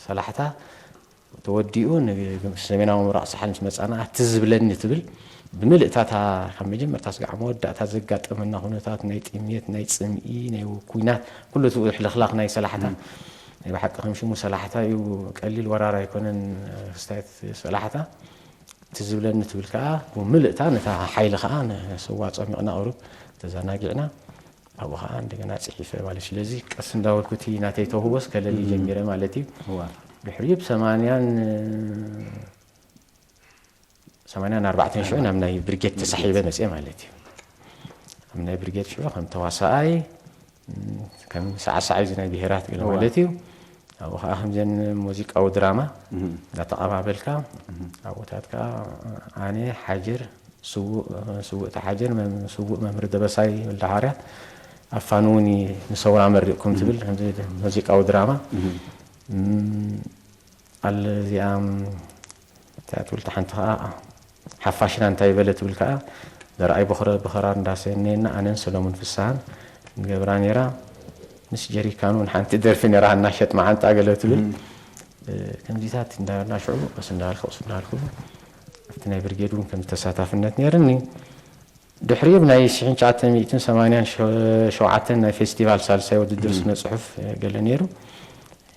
ሰላሕታ ተወዲኡ ንሰሜናዊ ምብራቕ ሳሕል ምስ መፃና እቲ ዝብለኒ ትብል ብምልእታታ ካብ መጀመርታ ስጋዕ መወዳእታ ዘጋጠመና ኩነታት ናይ ጥሜት ናይ ፅምኢ ናይ ኩናት ኩሉ እቲ ሕልኽላኽ ናይ ሰላሕታ ናይ ብሓቂ ከም ሽሙ ሰላሕታ እዩ ቀሊል ወራር ኣይኮነን ክስታየት ሰላሕታ እቲ ዝብለኒ ትብል ከዓ ብምልእታ ነታ ሓይሊ ከዓ ንስዋ ፀሚቕና ቁሩብ ተዘናጊዕና ኣብኡ ከዓ እንደገና ፅሒፈ ማለት ስለዚ ቀስ እንዳበልኩ እቲ ናተይ ተውህቦስ ከለሊ ጀሚረ ማለት እዩ ድሕሪኡ ብሰማንያን ሰማንያን ኣርባዕተን ሽዑ ናብ ናይ ብርጌድ ተሳሒበ መፅአ ማለት እዩ ኣብ ናይ ብርጌድ ሽዑ ከም ተዋሳኣይ ከም ሰዓሳዓይ እዚ ናይ ብሄራት ገለ ማለት እዩ ኣብኡ ከዓ ከምዘን ሙዚቃዊ ድራማ እንዳተቐባበልካ ኣብኡታት ከዓ ኣነ ሓጀር ስውእ ስውእቲ ሓጀር ስውእ መምህር ደበሳይ ወልደሃዋርያት ኣፋንውኒ ንሰውራ መሪቕኩም ትብል፣ ከምዚ ሙዚቃዊ ድራማ። እም፣ ኣለ እዚኣ፣ እንታይ ትብል፣ ሓንቲ ኸዓ ሓፋሽና እንታይ በለ ትብል ከኣ፣ ዘርኣይ በኽረ ብኸራር እንዳሰነየና ኣነን ሰሎሙን ፍስሃን ንገብራ ነይራ። ምስ ጀሪካን እውን ሓንቲ ደርፊ ነይራ፣ እናሸጥ መዓንጣ ገለ ትብል። እ፣ ከምዚታት እንዳበልና ሽዑ ቀስ እንዳበልኩ፣ ቀስ እንዳበልኩ ኣብቲ ናይ ብርጌድ እውን ከም ተሳታፍነት ነይርኒ። ድሕሪኡ ብናይ ሽሕን ትሽዓተ ሚእትን ሰማንያን ሸውዓተን ናይ ፌስቲቫል ሳልሳይ ውድድር ስነ ጽሑፍ፣ እ፣ ገለ ነይሩ።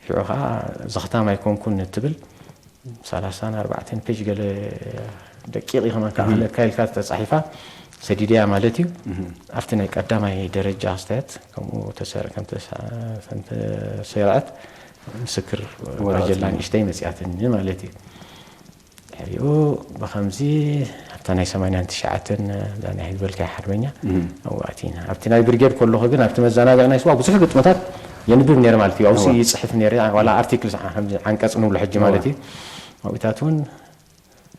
ሽዑ ኸዓ ዘኽታም ኣይኮንኩን እትብል ሰላሳን ኣርባዕተን ፔጅ ገለ ደቂቕ ኢኻ መን ክኣኽለካ ኢልካ ተጻሒፋ ሰዲድያ ማለት እዩ። ኣብቲ ናይ ቀዳማይ ደረጃ ኣስተያየት ከምኡ ተሰር-፣ ከም ተሳ-፣ ከም ተሰይረዐት ምስክር ባጀላ ንእሽተይ መጺኣትኒ ማለት እዩ። ድሕሪኡ ብኸምዚ ኣብታ ናይ ሰማንያን ትሽዓተን እዛ ናይ ዝበልካያ ሓርበኛ ኣብኡ ኣቲና። ኣብቲ ናይ ብርጌድ ከለኹ ግን ኣብቲ መዘናግዒ ናይ ስዋ ብዙሕ ግጥምታት የንብብ ነይረ ማለት እዩ። ኣብኡ ይጽሕፍ ነይረ፣ ዋላ ኣርቲክል፣ ከምዚ ዓንቀጽ ንብሎ ሕጂ ማለት እዩ። ኣብኡታት እውን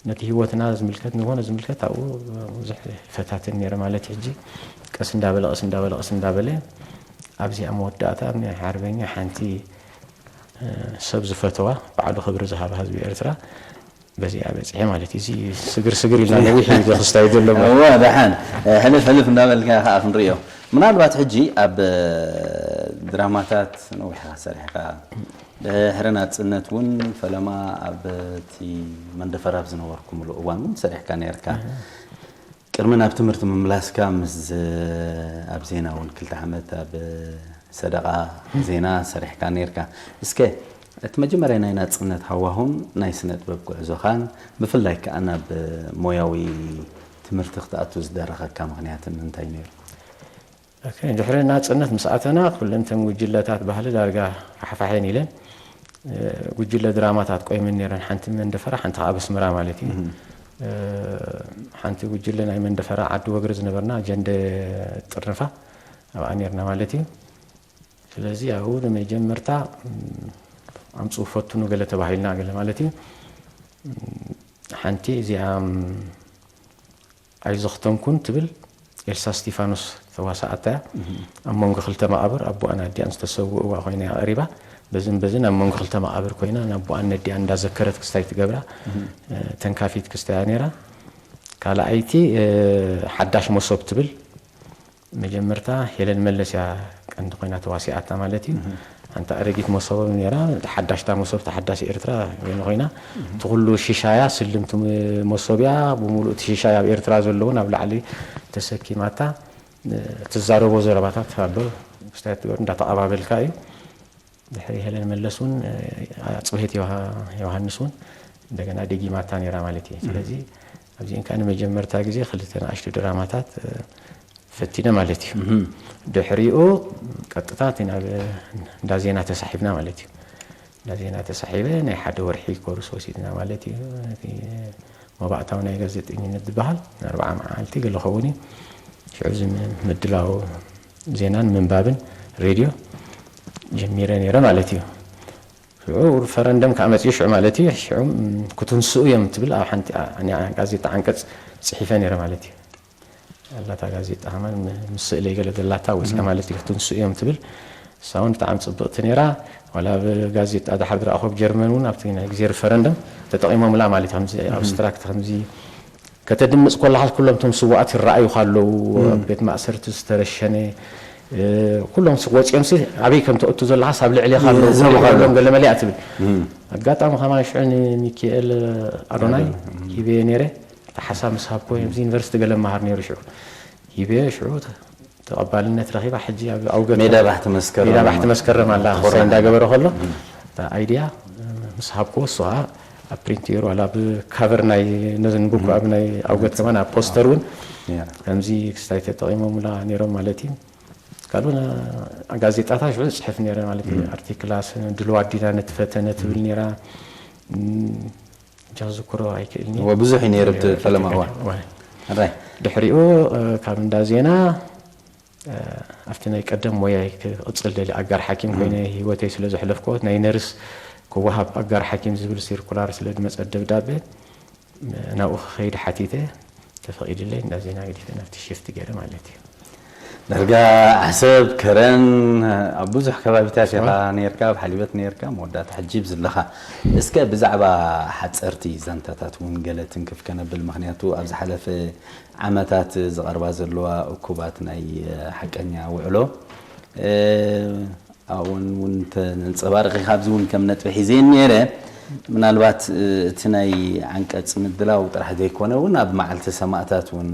ነቲ ህይወትና ዝምልከት፣ ንኾነ ዝምልከት ኣብኡ ብዙሕ ይፈታትን ነይረ ማለት እዩ። ሕጂ ቀስ እንዳበለ፣ ቀስ እንዳበለ፣ ቀስ እንዳበለ ኣብዚኣ መወዳእታ ናይ ሓርበኛ ሓንቲ፣ እ፣ ሰብ ዝፈተዋ፣ ባዕሉ ክብሪ ዝሃባ ህዝቢ ኤርትራ በዚኣ በጺሐ ማለት እዩ። እዚ ስግር ስግር ኢልና ነዊሕ እዩ ክስታይ ዘሎ ማለት። እወ፣ ደሓን፣ እ፣ ሕልፍ ሕልፍ እንዳበልካ ከኣ ክንርእዮ። ምናልባት ሕጂ ኣብ፣ እ፣ ድራማታት ነዊሕ ኢኻ ሰሪሕካ፣ ድሕሪ ናጽነት እውን ፈለማ ኣብ እቲ መንደፈራ ኣብ ዝነበርኩምሉ እዋን እውን ሰሪሕካ ነርካ። ቅድሚ ናብ ትምህርቲ ምምላስካ ምስ፣ ኣብ ዜና እውን ክልተ ዓመት ኣብ ሰደቓ ዜና ሰሪሕካ ነርካ። እስከ እቲ መጀመርያ ናይ ናጽነት ሃዋሁን ናይ ስነ ጥበብ ጉዕዞኻን ብፍላይ ከኣ ናብ ሞያዊ ትምህርቲ ክትኣቱ ዝደረኸካ ምኽንያትን እንታይ ነይሩ? ኦኬ፣ ድሕሪ ናጽነት ምስ ኣተና ኩለን እተን ጉጅለታት ባህሊ ዳርጋ ሓፋሕን ኢለን፣ እ፣ ጉጅለ ድራማታት ቆይመን ነይረን። ሓንቲ መንደፈራ፣ ሓንቲ ከኣ ኣብ ኣስመራ ማለት እዩ። እ፣ ሓንቲ ጉጅለ ናይ መንደፈራ ዓዲ ወግሪ ዝነበርና ጀንደ ጥርንፋ ኣብኣ ነይርና ማለት እዩ። ስለዚ ኣብኡ ንመጀመርታ፣ እም፣ ኣምጽኡ ፈትኑ ገለ ተባሂልና ገለ ማለት እዩ። እም፣ ሓንቲ እዚኣ፣ እም፣ ኣይዘኽተምኩን ትብል ኤልሳ እስቲፋኖስ ተዋሳኣታ እያ። ኣብ መንጎ ክልተ መቓብር ኣቦኣን ኣዲኣን ዝተሰውእዋ ኮይና እያ ቀሪባ። በዝን በዝን ኣብ መንጎ ክልተ መቓብር ኮይና ንኣቦኣን ነዲኣን እንዳዘከረት ክስታይ ትገብራ፣ እ፣ ተንካፊት ክስታያ ነይራ። ካልኣይቲ፣ እ፣ ሓዳሽ መሶብ ትብል መጀመርታ ሄለን መለስ እያ ቀንዲ ኮይና ተዋሲኣታ ማለት እዩ። ሓንቲ ኣረጊት መሶብ ነይራ፣ እታ ሓዳሽታ መሶብ፣ እታ ሓዳስ ኤርትራ ገለ ኮይና፣ እቲ ኩሉ ሽሻያ ስልምቲ መሶብ እያ፣ ብምሉእ እቲ ሽሻያ ኣብ ኤርትራ ዘለውን ኣብ ላዕሊ ተሰኪማታ፣ እ፣ ትዛረቦ ዘረባታት ኣሎ፣ ክስታይ ትገብር እንዳተቐባበልካ እዩ። ድሕሪ ሄለን መለስ እውን፣ እ፣ ኣጽብሄት ዮሃ-፣ ዮሃንስ እውን እንደገና ደጊማታ ነይራ ማለት እዩ። ስለዚ ኣብዚአን ከኣ ንመጀመርታ ግዜ ክልተ ንኣሽቱ ድራማታት፣ እ፣ ፈቲነ ማለት እዩ። ድሕሪኡ ቀጥታ እቲ ናብ እንዳ ዜና ተሳሒብና ማለት እዩ። እንዳ ዜና ተሳሒበ ናይ ሓደ ወርሒ ኮርስ ወሲድና ማለት እዩ። እቲ መባእታዊ ናይ ጋዜጠኝነት ዝበሃል ኣርብዓ መዓልቲ ገለ ኸውን እዩ። ሽዑ እዚ ም-፣ ምድላው ዜናን ምንባብን ሬድዮ ጀሚረ ነይረ ማለት እዩ። ሽዑ ሪፈረንደም ከኣ መጺኡ ሽዑ ማለት እዩ። ሽዑ፣ ም፣ ክትንስኡ እዮም ትብል ኣብ ሓንቲ ዓ-፣ ናይ ጋዜጣ ዓንቀጽ ጽሒፈ ነይረ ማለት እዩ። ኣላታ ጋዜጣ ከማን ም-፣ ምስ ስእለይ ገለ ዘላታ ወጺኣ ማለት እዩ። ክትንስኡ እዮም ትብል። እሳ እውን ብጣዕሚ ጽብቕቲ ነይራ። ዋላ ኣብ ጋዜጣ ድሓር ዝረኣኹ ኣብ ጀርመን እውን ኣብቲ ናይ ግዜ ሪፈረንደም ተጠቒሞምላ ማለት እዩ። ከምዚ ኣብስትራክት ከምዚ ከተድምጽ ኮለኻ ኩሎም እቶም ስውኣት ይረኣዩኻ ኣለዉ። ኣብ ቤት ማእሰርቲ ዝተረሸነ፣ እ፣ ኩሎም ስ-፣ ወጺኦምሲ ኣበይ ከም ተእቱ ዘለኻስ ኣብ ልዕሌኻ ኣለዉ፣ ይዕዘቡኻ ኣለዉ። ኩሎም ገለ መሊኣ ትብል። ኣጋጣሚ ከማን ሽዑ ንሚካኤል ኣዶናይ ሂበዮ ነይረ። እቲ ሓሳብ ምስ ሃብኮ ኣብዚ ዩኒቨርሲቲ ገለ መሃር ነይሩ ሽዑ። ሂበዮ ሽዑ ተ-፣ ተቐባልነት ረኺባ። ሕጂ ኣብ ኣውገት ሜዳ ባሕቲ መስከረም ሜዳ ባሕቲ መስከረም ኣላ፣ ክሳይ እንዳገበረ ከሎ፣ እታ ኣይድያ ምስ ሃብክዎ፣ እሱ ኸዓ ኣብ ፕሪንት ገይሩ፣ ዋላ ኣብ ካቨር ናይ ነዘን ቡክ፣ ኣብ ናይ ኣውገት ከማን ኣብ ፖስተር እውን ከምዚ ክስታይ ተጠቒሞምላ ነይሮም ማለት እዩ። ካልኡ ና-፣ ጋዜጣታት ሽዑ ዝጽሕፍ ነይረ ማለት እዩ። ኣርቲክላት፣ ድልዋ ኣዲና ነቲ ፈተነ ትብል ነይራ። እም፣ እንጃ ክዝክሮ ኣይክእልን እየ። እወ፣ ብዙሕ እዩ ነይሩ እቲ ፈለማ እዋን። እወ። ኣራይ። ድሕሪኡ፣ እ፣ ካብ እንዳ ዜና፣ እ፣ ኣብቲ ናይ ቀደም ሞያይ ክቕጽል ደልየ፣ ኣጋር ሓኪም ኮይነ ህይወተይ ስለ ዘሕለፍኩዎ፣ ናይ ነርስ ክወሃብ ኣጋር ሓኪም ዝብል ሲርኩላር ስለ ዝመጸ ደብዳቤ፣ ናብኡ ክኸይድ ሓቲተ፣ ተፈቒዱለይ፣ እንዳ ዜና ገዲፈ ናብቲ ሽፍት ገይረ ማለት እዩ። ዳርጋ ዓሰብ፣ ከረን፣ ኣብ ብዙሕ ከባቢታት ኢኻ ነርካ፣ ኣብ ሓሊበት ነርካ፣ መወዳእታ ሕጂ ኣብዚ ኣለኻ። እስከ ብዛዕባ ሓጸርቲ ዛንታታት እውን ገለ ትንክፍ ከነብል፣ ምኽንያቱ ኣብ ዝሓለፈ ዓመታት ዝቐርባ ዘለዋ እኩባት ናይ ሓቀኛ ውዕሎ፣ እ፣ ኣብኡን እውን ተንጸባርቕ ኢኻ፣ ኣብዚ እውን ከም ነጥቢ ሒዘ ነይረ። ምናልባት፣ እ፣ እቲ ናይ ዓንቀጽ ምድላው ጥራሕ ዘይኮነ እውን ኣብ መዓልቲ ሰማእታት እውን፣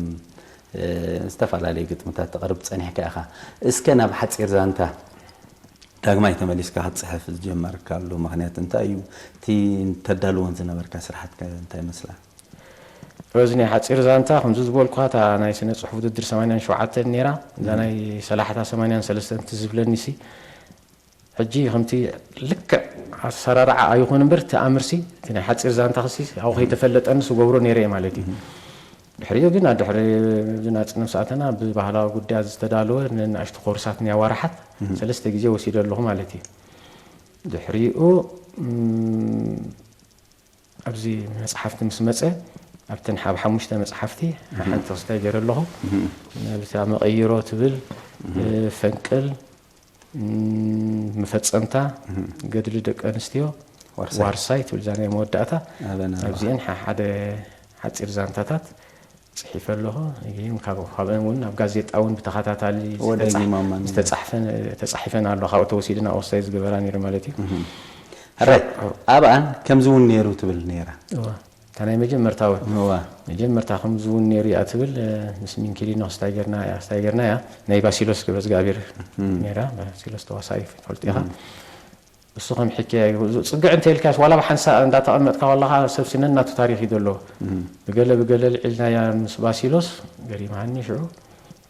እ፣ ዝተፈላለየ ግጥምታት ተቕርብ ጸኒሕካ ኢኻ። እስከ ናብ ሓጺር ዛንታ ዳግማይ ተመሊስካ ክትጽሕፍ ዝጀመርካሉ ምኽንያት እንታይ እዩ? እቲ ተዳልወን ዝነበርካ ስራሓት ከ እንታይ ይመስላ? እዚ ናይ ሓጺር ዛንታ ከምዚ ዝበልኩኻ፣ እታ ናይ ስነ ጽሑፍ ውድድር ሰማንያን ሸውዓተን ነይራ። እዛ ናይ ሰላሕታ ሰማንያን ሰለስተን ትዝብለኒ ሲ፣ ሕጂ ከምቲ ልክዕ ኣሰራርዓ ኣይኹን እምበር፣ እቲ ኣምርሲ፣ እቲ ናይ ሓጺር ዛንታ ክሲ ኣብኡ ከይተፈለጠንስ እገብሮ ነይረ እየ ማለት እዩ። ድሕሪኡ ግን፣ ኣድሕሪ እዚ ናጽነት ምስ ኣተና፣ ብባህላዊ ጉዳያት ዝተዳለወ ንንኣሽቱ ኮርሳት ናይ ኣዋርሓት ሰለስተ ግዜ ወሲደ ኣለኹ ማለት እዩ። ድሕሪኡ፣ እም፣ ኣብዚ መጽሓፍቲ ምስ መጸ፣ ኣብተን ሓብ ሓሙሽተ መጽሓፍቲ ሓንቲ ክስታይ ገይረ ኣለኹ። እም። ነብታ መቐይሮ ትብል፣ እም። ፈንቅል፣ እም፣ መፈጸምታ፣ እም። ገድሊ ደቂ ኣንስትዮ፣ ዋርሳይ። ዋርሳይ ትብል እዛ ናይ መወዳእታ። ኣበና ኣለኻ። ኣብዚአን ሓ-፣ ሓደ ሓጺር ዛንታታት ጽሒፈ ኣለኹ። ግን ካብ፣ ካብአን እውን ኣብ ጋዜጣ እውን ብተኸታታሊ ወደ ዝተጻሕ-፣ ጊማማን ዝተጻሕፈን፣ ተጻሒፈን ኣሎ። ካብኡ ተወሲድና ወሳይ ዝገበራ ነይሩ ማለት እዩ። እህ። ሕራይ፣ ኣብኣን ከምዚ እውን ነይሩ ትብል ነይራ። እዋ። እታ ናይ መጀመርታ እውን። እዋ። መጀመርታ ከምዚ እውን ነይሩ እያ ትብል፣ እ፣ ምስ ሚንኪሊኖ ክስታይ ጌርና እያ፣ ክስታይ ጌርና እያ። ናይ ባሲሎስ ገብረዝጋቢር እም። ነይራ፣ ባሲሎስ ተዋሳኢ ትፈልጥ ኢኻ። እም። እሱ ከም ሕክያ እዩ። ጽግዕ እንተ ኢልካስ፣ ዋላ ብሓንሳእ እንዳተቐመጥካ ከለኻ፣ ሰብ ስነን ናቱ ታሪኽ እዩ ዘለዎ። እም። ብገለ ብገለ ልዒልናያ ምስ ባሲሎስ፣ ገሪማኒ ሽዑ።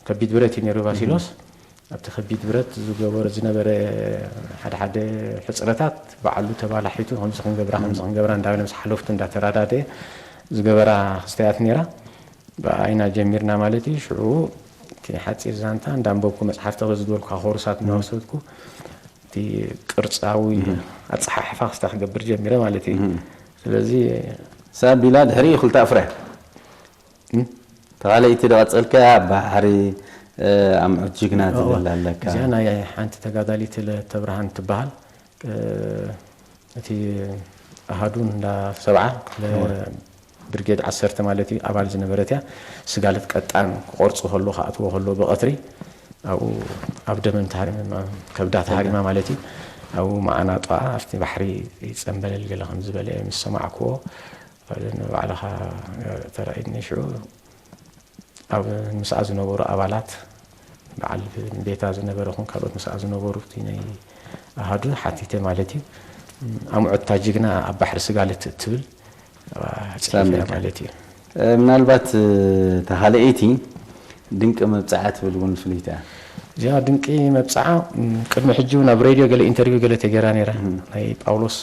ከቢድ ብረት እዩ ነይሩ ባሲሎስ። እም። ኣብቲ ከቢድ ብረት ዝገበረ፣ ዝነበረ ሓደ ሓደ ሕጽረታት፣ ባዕሉ ተባላሒቱ፣ ከምዚ ክንገብራ፣ ከምዚ እም። ክንገብራ እንዳበለ ምስ ሓለፍቱ እንዳተራዳደ ዝገበራ ክስተያት ነይራ። ብኣይና ጀሚርና ማለት እዩ። ሽዑ እቲ ሓጺር ዛንታ እንዳንበብኩ፣ መጽሓፍቲ ዝደልኩ ኮርሳት እም። እናወሰድኩ፣ እቲ ቅርጻዊ እም። ኣጸሓሕፋ ክስታ ክገብር ጀሚረ ማለት እዩ። እም። ስለዚ ሳቢላ ድሕሪኡ ክልተ ኣፍረ። እም? ተኻለይቲ ዝቐጸልካ ባሕሪ፣ እ፣ ኣምዑት ጅግና እዋ። ዝብል ኣለካ። እዚኣ ናይ ሓንቲ ተጋዳሊት ለተብርሃን ትበሃል። እ፣ እቲ ኣሃዱ እንዳ ሰብዓ ለ-፣ እዋ። ብርጌድ ዓሰርተ ማለት እዩ፣ ኣባል ዝነበረት እያ። ስጋለት ቀጣን ክቆርጹ ከሎ፣ ክኣትዎ ከሎ ብቐትሪ፣ ኣብኡ ኣብ ደመን ተሃሪማ፣ ከብዳ ተሃሪማ ማለት እዩ። ኣብኡ መዓናጧኣ ኣብቲ ባሕሪ ይጸምበለል ገለ ከም ዝበለ ምስ ሰማዕክዎ፣ ንባዕልኻ ተራእዩኒ። ሽዑ ኣብ ምስኣ ዝነበሩ ኣባላት፣ በዓል ቤታ ዝነበረ ኹን ካልኦት ምስኣ ዝነበሩ፣ እቲ ናይ ኣሃዱ ሓቲተ ማለት እዩ። ኣምዑታ ጅግና ኣብ ባሕሪ ስጋለት እትብል ጽሒፈ ሳሚካ። ማለት እዩ። እ፣ ምናልባት፣ እ፣ እታ ካልኣይቲ ድንቂ መብጽዓ ትብል እውን ፍልይቲ እያ። እዚኣ ድንቂ መብጽዓ፣ ም፣ ቅድሚ ሕጂ እውን ኣብ ሬድዮ ገለ ኢንተርቪው ገለ ተገይራ ነይራ። እም። ናይ ጳውሎስ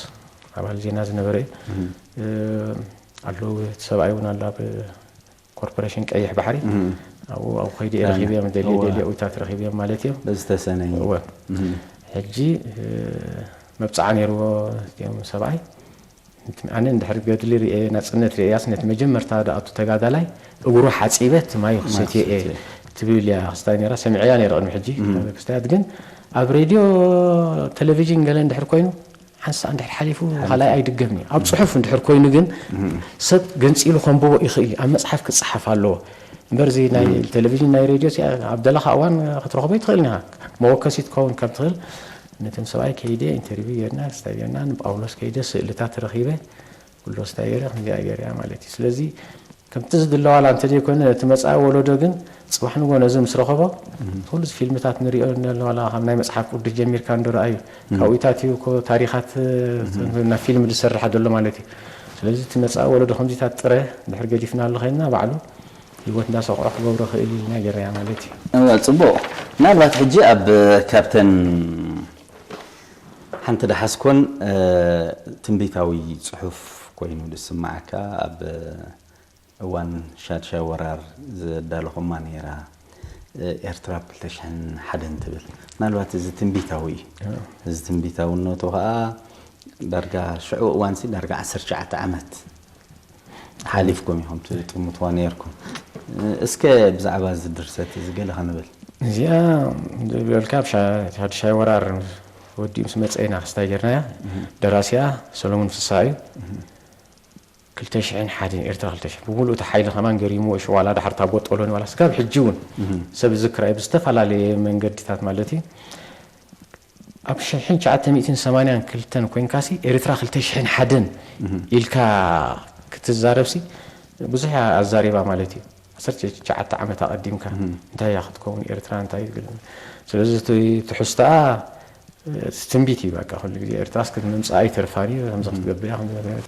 ኣባል ዜና ዝነበረ እዩ። እም። እ፣ ኣለዉ፣ እቲ ሰብኣይ እውን ኣሎ ኣብ ኮርፖሬሽን ቀይሕ ባሕሪ። እም። ኣብኡ፣ ኣብኡ ከይደ እየ ኣነ። ረኺበዮም፣ ደልየ፣ እወ። ደልየ እውታት ረኺበዮም ማለት እዮም። በዚ ተሰነየ። እወ። እም። ሕጂ፣ እ፣ መብጽዓ ነይርዎ እዚኦም ሰብኣይ። ኣነ እንድሕር ገድሊ ርእየ፣ ናጽነት ርእያስ፣ ነቲ መጀመርታ ዝኣቱ ተጋዳላይ እግሩ ሓጺበ እቲ ማይ ክሰትዮ እየ ማይ ክሰትዮ። ትብል እያ ክስታይ ነይራ። ሰሚዐያ ነይረ ቅድሚ ሕጂ። እም። ክስታያት ግን ኣብ ሬድዮ፣ ቴሌቪዥን ገለ እንድሕር ኮይኑ፣ ሓንሳእ እንድሕር ሓሊፉ ሓሊፉ። ካልኣይ ኣይድገምን እዩ። ኣብ ጽሑፍ እንድሕር ኮይኑ ግን እም። ሰብ ገንጺሉ ከንብቦ ይኽእል እዩ። ኣብ መጽሓፍ ክጽሓፍ ኣለዎ። እምበር እዚ ናይ እም። ቴሌቪዥን፣ ናይ ሬድዮ ሲ ኣብ ደለኻ እዋን ክትረኽቦ ኣይትኽእልን ኢኻ። መወከሲት ክኸውን ከም ትኽእል፣ ነቶም ሰብኣይ ከይደ ኢንተርቪው ጌርና፣ ክስታይ ጌርና፣ ንጳውሎስ ከይደ ስእልታት ረኺበ፣ ኩሎ ክስታይ ገይረ፣ ከምዚኣ ገይረ እያ ማለት እዩ። ስለዚ ከምቲ ዝድለ ዋላ እንተዘይኮነ፣ እቲ መጻኢ ወለዶ ግን ጽባሕ ንግሆ ነዚ ምስ ረኸቦ፣ እም። ኩሉ እዚ ፊልምታት ንሪኦ እንሄና፣ ዋላ ካብ ናይ መጽሓፍ ቅዱስ ጀሚርካ እንዶ ረኣዩ፣ እም። ካብኡታት እዩ እኮ ታሪኻት፣ እም። ናብ ፊልም ዝሰርሕ ዘሎ ማለት እዩ። ስለዚ እቲ መጻኢ ወለዶ ከምዚታት ጥረ ድሕር ገዲፍና ኣሎ ኸይንና፣ ባዕሉ ህይወት እንዳሰቕዖ ክገብሮ ክእል እዩ ኢልና ገይረያ ማለት እዩ። እወ፣ ጽቡቕ። ምናልባት ሕጂ ኣብ ካብተን ሓንቲ ደሓስኮን፣ እ፣ ትንቢታዊ ጽሑፍ ኮይኑ ዝስማዓካ፣ ኣብ እዋን ሻድሻይ ወራር ዘዳለኹማ ነይራ፣ እ፣ ኤርትራ ኣብ ክልተ ሽሕን ሓደን ትብል። ምናልባት እዚ ትንቢታዊ እዩ። እዎ። እዚ ትንቢታውነቱ ኸኣ ዳርጋ ሽዑ እዋንሲ ዳርጋ ዓሰርተ ትሽዓተ ዓመት ሓሊፍኩም ኢኹም ትጥምትዋ ነይርኩም። እ፣ እስከ ብዛዕባ እዚ ድርሰት እዚ ገለ ክንብል። እዚኣ ዝበልካ ኣብ ሻ-፣ ሓድሻይ ወራር ወዲኡ ምስ መፀ ኢና ክስታይ ጌርናያ። ደራሲያ ሰሎሞን ፍስሃ እዩ። ክልተ ሽሕን ሓደን ኤርትራ ክልተ ሽሕ ብምሉእ እቲ ሓይሊ ከማን ገሪሙ እሺ፣ ዋላ ዳሕር እታ ቦጦሎኒ ዋላ ስጋብ ሕጂ እውን ሰብ ዝክራይ ብዝተፈላለየ መንገድታት ማለት እዩ። ኣብ ሽሕን ትሽዓተ ሚእትን ሰማንያን ክልተን ኮይንካሲ ኤርትራ ክልተ ሽሕን ሓደን ኢልካ ክትዛረብሲ ብዙሕ እያ ኣዛሪባ ማለት እዩ። ዓሰርተ ትሽዓተ ዓመት ኣቐዲምካ እንታይ እያ ክትከውን ኤርትራ እንታይ እዩ? ስለዚ እቲ ትሕዝቶኣ፣ እቲ ትንቢት እዩ በቃ። ኩሉ ግዜ ኤርትራስ ክትምምፅኣ ኣይተርፋን እዩ፣ ከምዚ ክትገብር እያ፣ ከምዚ ክትገብር።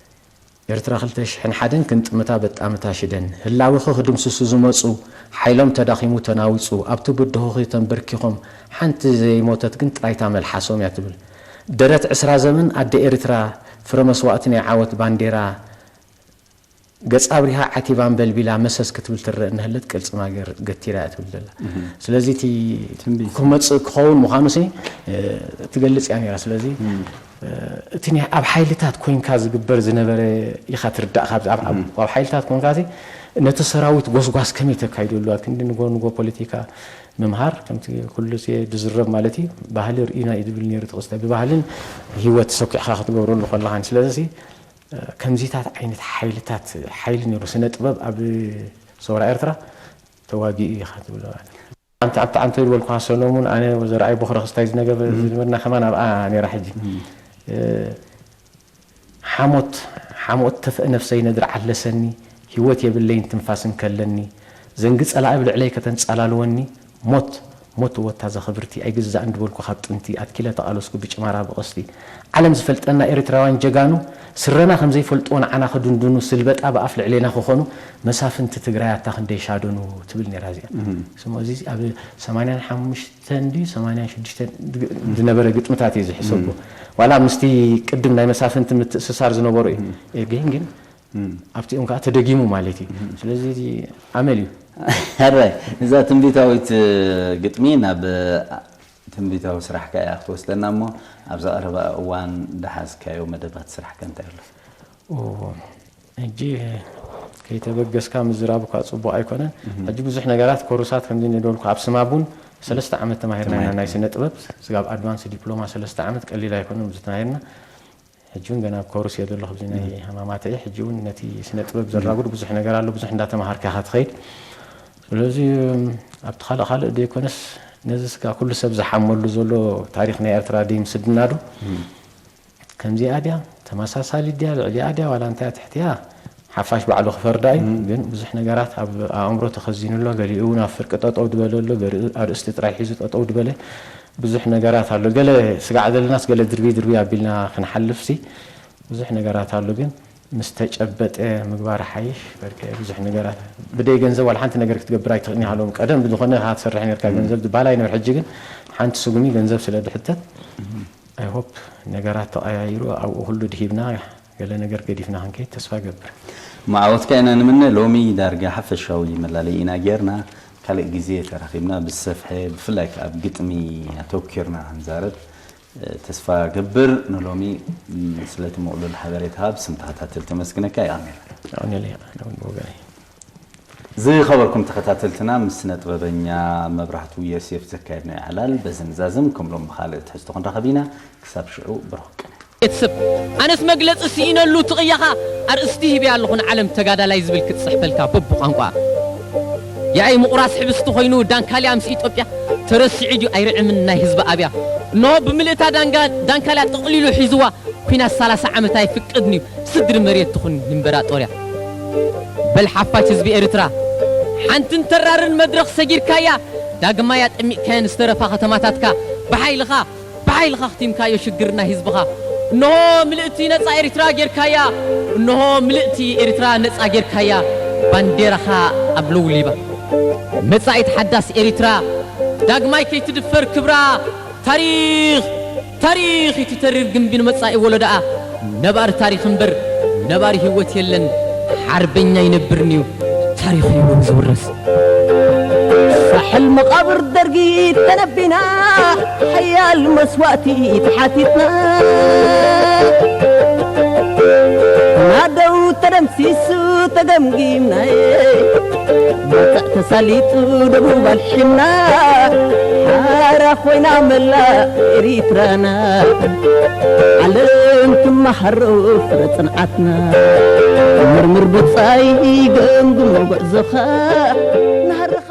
ኤርትራ ክልተ ሽሕን ሓደን ክንጥምታ በጣምታ ሽደን። ህላወኺ ክድምስሱ ዝመጹ፣ ሓይሎም ተዳኺሙ ተናዊጹ፣ ኣብቲ ብድሆኺ ተንበርኪኾም፣ ሓንቲ ዘይሞተት ግን ጥራይታ መልሓሶም እያ ትብል። ደረት ዕስራ ዘመን ኣደ ኤርትራ፣ ፍረ መስዋእቲ ናይ ዓወት ባንዴራ፣ ገጻ ኣብሪሃ ዓቲባ ኣንበልቢላ መሰስ ክትብል ትረአ እናሃለት ቅልጽማ ገር-፣ ገቲራ እያ ትብል ዘላ። ስለዚ እቲ ትንቢት። ክመጽእ ክኸውን ምዃኑ ሲ፣ እ፣ ትገልጽ እያ ነይራ። ስለዚ፣ እ፣ እቲ ናይ ኣብ ሓይልታት ኮይንካ ዝግበር ዝነበረ ኢኻ ትርዳእ። ካብ ኣብ፣ ኣብ፣ ኣብ ሓይልታት ኮንካ ሲ ነቲ ሰራዊት ጎስጓስ ከመይ ተካይደሉ? ኣብ ክንዲ ንጎ ንጎ ፖለቲካ ምምሃር፣ ከምቲ ኩሉ ሲ ዝዝረብ ማለት እዩ፣ ባህሊ ርኢና እዩ ዝብል ነይሩ እቲ ክስታይ። ብባህልን ህይወት ሰኪዕካ ክትገብረሉ ከለኻን። ስለዚ ሲ ከምዚታት ዓይነት ሓይልታት፣ ሓይሊ ነይሩ። ስነ ጥበብ ኣብ ሰውራ ኤርትራ ተዋጊኡ ኢኻ ትብሎ። ኣንቲ ኣብቲ ኣንተ ዝበልኩኻ ሰሎሙን፣ ኣነ ወዘርኣይ ቦኽረ ክስታይ ዝነገበ-፣ ዝነበርና ከማን ኣብኣ ነይራ። ሕጂ፣ እ፣ ሓሞት፣ ሓሞት ተፍአ ነፍሰይ ነድሪ ዓለሰኒ፣ ህይወት የብለይን ትንፋስ እንከለኒ፣ ዘንጊ ጸላኢ ኣብ ልዕለይ ከተንጻላልወኒ፣ ሞት፣ ሞት ወታ ዘኽብርቲ ኣይግዛእን ድበልኩ ካብ ጥንቲ ኣትኪለ ተቓለስኩ ብጭማራ ብቐስቲ። ዓለም ዝፈልጠና ኤርትራውያን ጀጋኑ ስረና ከም ዘይፈልጥዎ ንዓና ክድንድኑ ስልበጣ ብኣፍ ልዕሌና ክኾኑ መሳፍንቲ ትግራይ ኣታ ክንደይ ሻደኑ ትብል ነይራ እዚኣ። ስሞ እዚ ኣብ ሰማንያን ሓሙሽተን ድዩ ሰማንያን ሽዱሽተን ዝነበረ ግጥምታት እዩ ዝሕሰቦ። ዋላ ምስቲ ቅድም ናይ መሳፍንቲ ምትእስሳር ዝነበሩ እዩ። ግን ግን ኣብቲኦም ከዓ ተደጊሙ ማለት እዩ። ስለዚ እዚ ኣመል እዩ። ሕራይ፣ እዛ ትንቢታዊት ግጥሚ ናብ ትንቢታዊ ስራሕካ እያ ክትወስደና እሞ፣ ኣብዛ ቀረባ እዋን ዝሓዝካዮ መደባት ስራሕካ እንታይ ኣሎ? ኦ፣ ሕጂ ከይተበገስካ ምዝራብ እኳ ጽቡቕ ኣይኮነን። ሕጂ ብዙሕ ነገራት ኮርሳት ከምዚ ንደልኩ ኣብ ስማብ እውን ሰለስተ ዓመት ተማሂርና ኢና ናይ ስነ ጥበብ፣ ስጋብ ኣድቫንስ ዲፕሎማ ሰለስተ ዓመት ቀሊል ኣይኮነን ብዙ ተማሂርና። ሕጂ እውን ገና ኣብ ኮርስ እየ ዘለኹ፣ ኣብዚ ናይ ሃማማተ እየ። ሕጂ እውን ነቲ ስነ ጥበብ ዘራጉድ ብዙሕ ነገር ኣሎ፣ ብዙሕ እንዳተማሃርካ ኢኻ ትኸይድ። ስለዚ ኣብቲ ካልእ ካልእ ደይኮነስ ነዚ ስጋ ኩሉ ሰብ ዝሓመሉ ዘሎ ታሪኽ ናይ ኤርትራ ደይ ምስድና ዶ ከምዚኣ ድያ፣ ተመሳሳሊ ድያ፣ ልዕሊኣ ድያ፣ ዋላ እንታይ ትሕቲያ ሓፋሽ ባዕሉ ክፈርዳ እዩ። ግን ብዙሕ ነገራት ኣብ ኣእምሮ ተኸዚኑ ኣሎ። ገሊኡ እውን ኣብ ፍርቂ ጠጠው ዝበለ ኣሎ፣ ገሊኡ ኣርእስቲ ጥራይ ሒዙ ጠጠው ዝበለ ብዙሕ ነገራት ኣሎ። ገለ ስጋዕ ዘለናስ ገለ ድርቢ ድርቢ ኣቢልና ክንሓልፍ ሲ ብዙሕ ነገራት ኣሎ። ግን ምስ ተጨበጠ ምግባር ሓይሽ። በርከ ብዙሕ ነገራት ብደይ ገንዘብ ዋላ ሓንቲ ነገር ክትገብር ኣይትኽእልን ኢኻ። ሎም ቀደም ብዝኾነ ኢኻ ትሰርሕ ነርካ፣ ገንዘብ ዝበሃል ኣይነበር። ሕጂ ግን ሓንቲ ስጉሚ ገንዘብ ስለ ድሕተት፣ I hope ነገራት ተቐያይሩ ኣብኡ ኩሉ ድሂብና ገለ ነገር ገዲፍና ክንከይድ ተስፋ እገብር። መዓወትካ ኢና ንምነ። ሎሚ ዳርጋ ሓፈሻዊ መላለይ ኢና ጌርና። ካልእ ግዜ ተራኺብና ብሰፍሐ፣ ብፍላይ ከኣ ኣብ ግጥሚ ኣተኪርና ክንዛረብ፣ እ፣ ተስፋ ገብር። ንሎሚ፣ ም፣ ስለቲ ምቕሉል ሓበሬታ ብስም ተኸታተልቲ ተመስግነካ። የቐንየልና። የቐንየለይ፣ ኣነ እውን ብወገነይ። ዝኸበርኩም ተኸታተልትና፣ ምስ ስነ ጥበበኛ መብራህቱ ዮሴፍ ዘካየድናዮ ዕላል በዚ ንዛዝም። ከም ሎም ብኻልእ ትሕዝቶ ክንራኸብ ኢና። ክሳብ ሽዑ ብሩኽ ቅነ። ቤተሰብ፣ ኣነስ መግለጺ ስኢነሉ እቲ ቅያኻ። ኣርእስቲ ሂበያ ኣለኹ ንዓለም ተጋዳላይ ዝብል ክትጽሕፈልካ በብቋንቋ። ያኢ ምቑራስ ሕብስቲ ኮይኑ ዳንካልያ ምስ ኢትዮጵያ ተረሲዑ ድዩ ኣይርዕምን ናይ ህዝቢ ኣብያ። እንሆ ብምልእታ ዳንጋ-፣ ዳንካልያ ጠቕሊሉ ሒዝዋ። ኲናት ሰላሳ ዓመት ኣይፍቀድን እዩ፣ ስድሪ መሬት ትኹን ንእምበራጦርያ። በል ሓፋሽ ህዝቢ ኤርትራ፣ ሓንትን ተራርን መድረኽ ሰጊርካያ፣ ዳግማይ ኣጠሚቕካየን ዝተረፋ ከተማታትካ ብሓይልኻ፣ ብሓይልኻ ኣኽቲምካዮ ሽግር ናይ ህዝብኻ። እንሆ ምልእቲ ነጻ ኤርትራ ጌርካያ፣ እንሆ ምልእቲ ኤርትራ ነጻ ጌርካያ፣ ባንዴራኻ ኣብ ለውሊባ። መጻኢት ሓዳስ ኤርትራ ዳግማይ ከይትድፈር ክብራ ታሪኽ፣ ታሪኽ እቲ ተሪር ግንቢ ንመጻኢ ወለዶኣ። ነባሪ ታሪኽ እምበር ነባሪ ህይወት የለን፣ ሓርበኛ ይነብርን'ዩ ታሪኽ ህይወት ዝውረስ። ሳሕል መቓብር ደርጊ ተነቢና፣ ሓያል መስዋእቲ ተሓቲትና። ናደው ተደምሲሱ ተገምጊምናየ ባጽዕ ተሳሊጡ ደቡብ ኣልሒና ሓራ ኮይና መላእ ኤሪትራና ዓለም ትመሃሮ ፍረ ጽንዓትና መርምር ብጻይ ገምግሞ ጉዕዞኻ ናህርኻ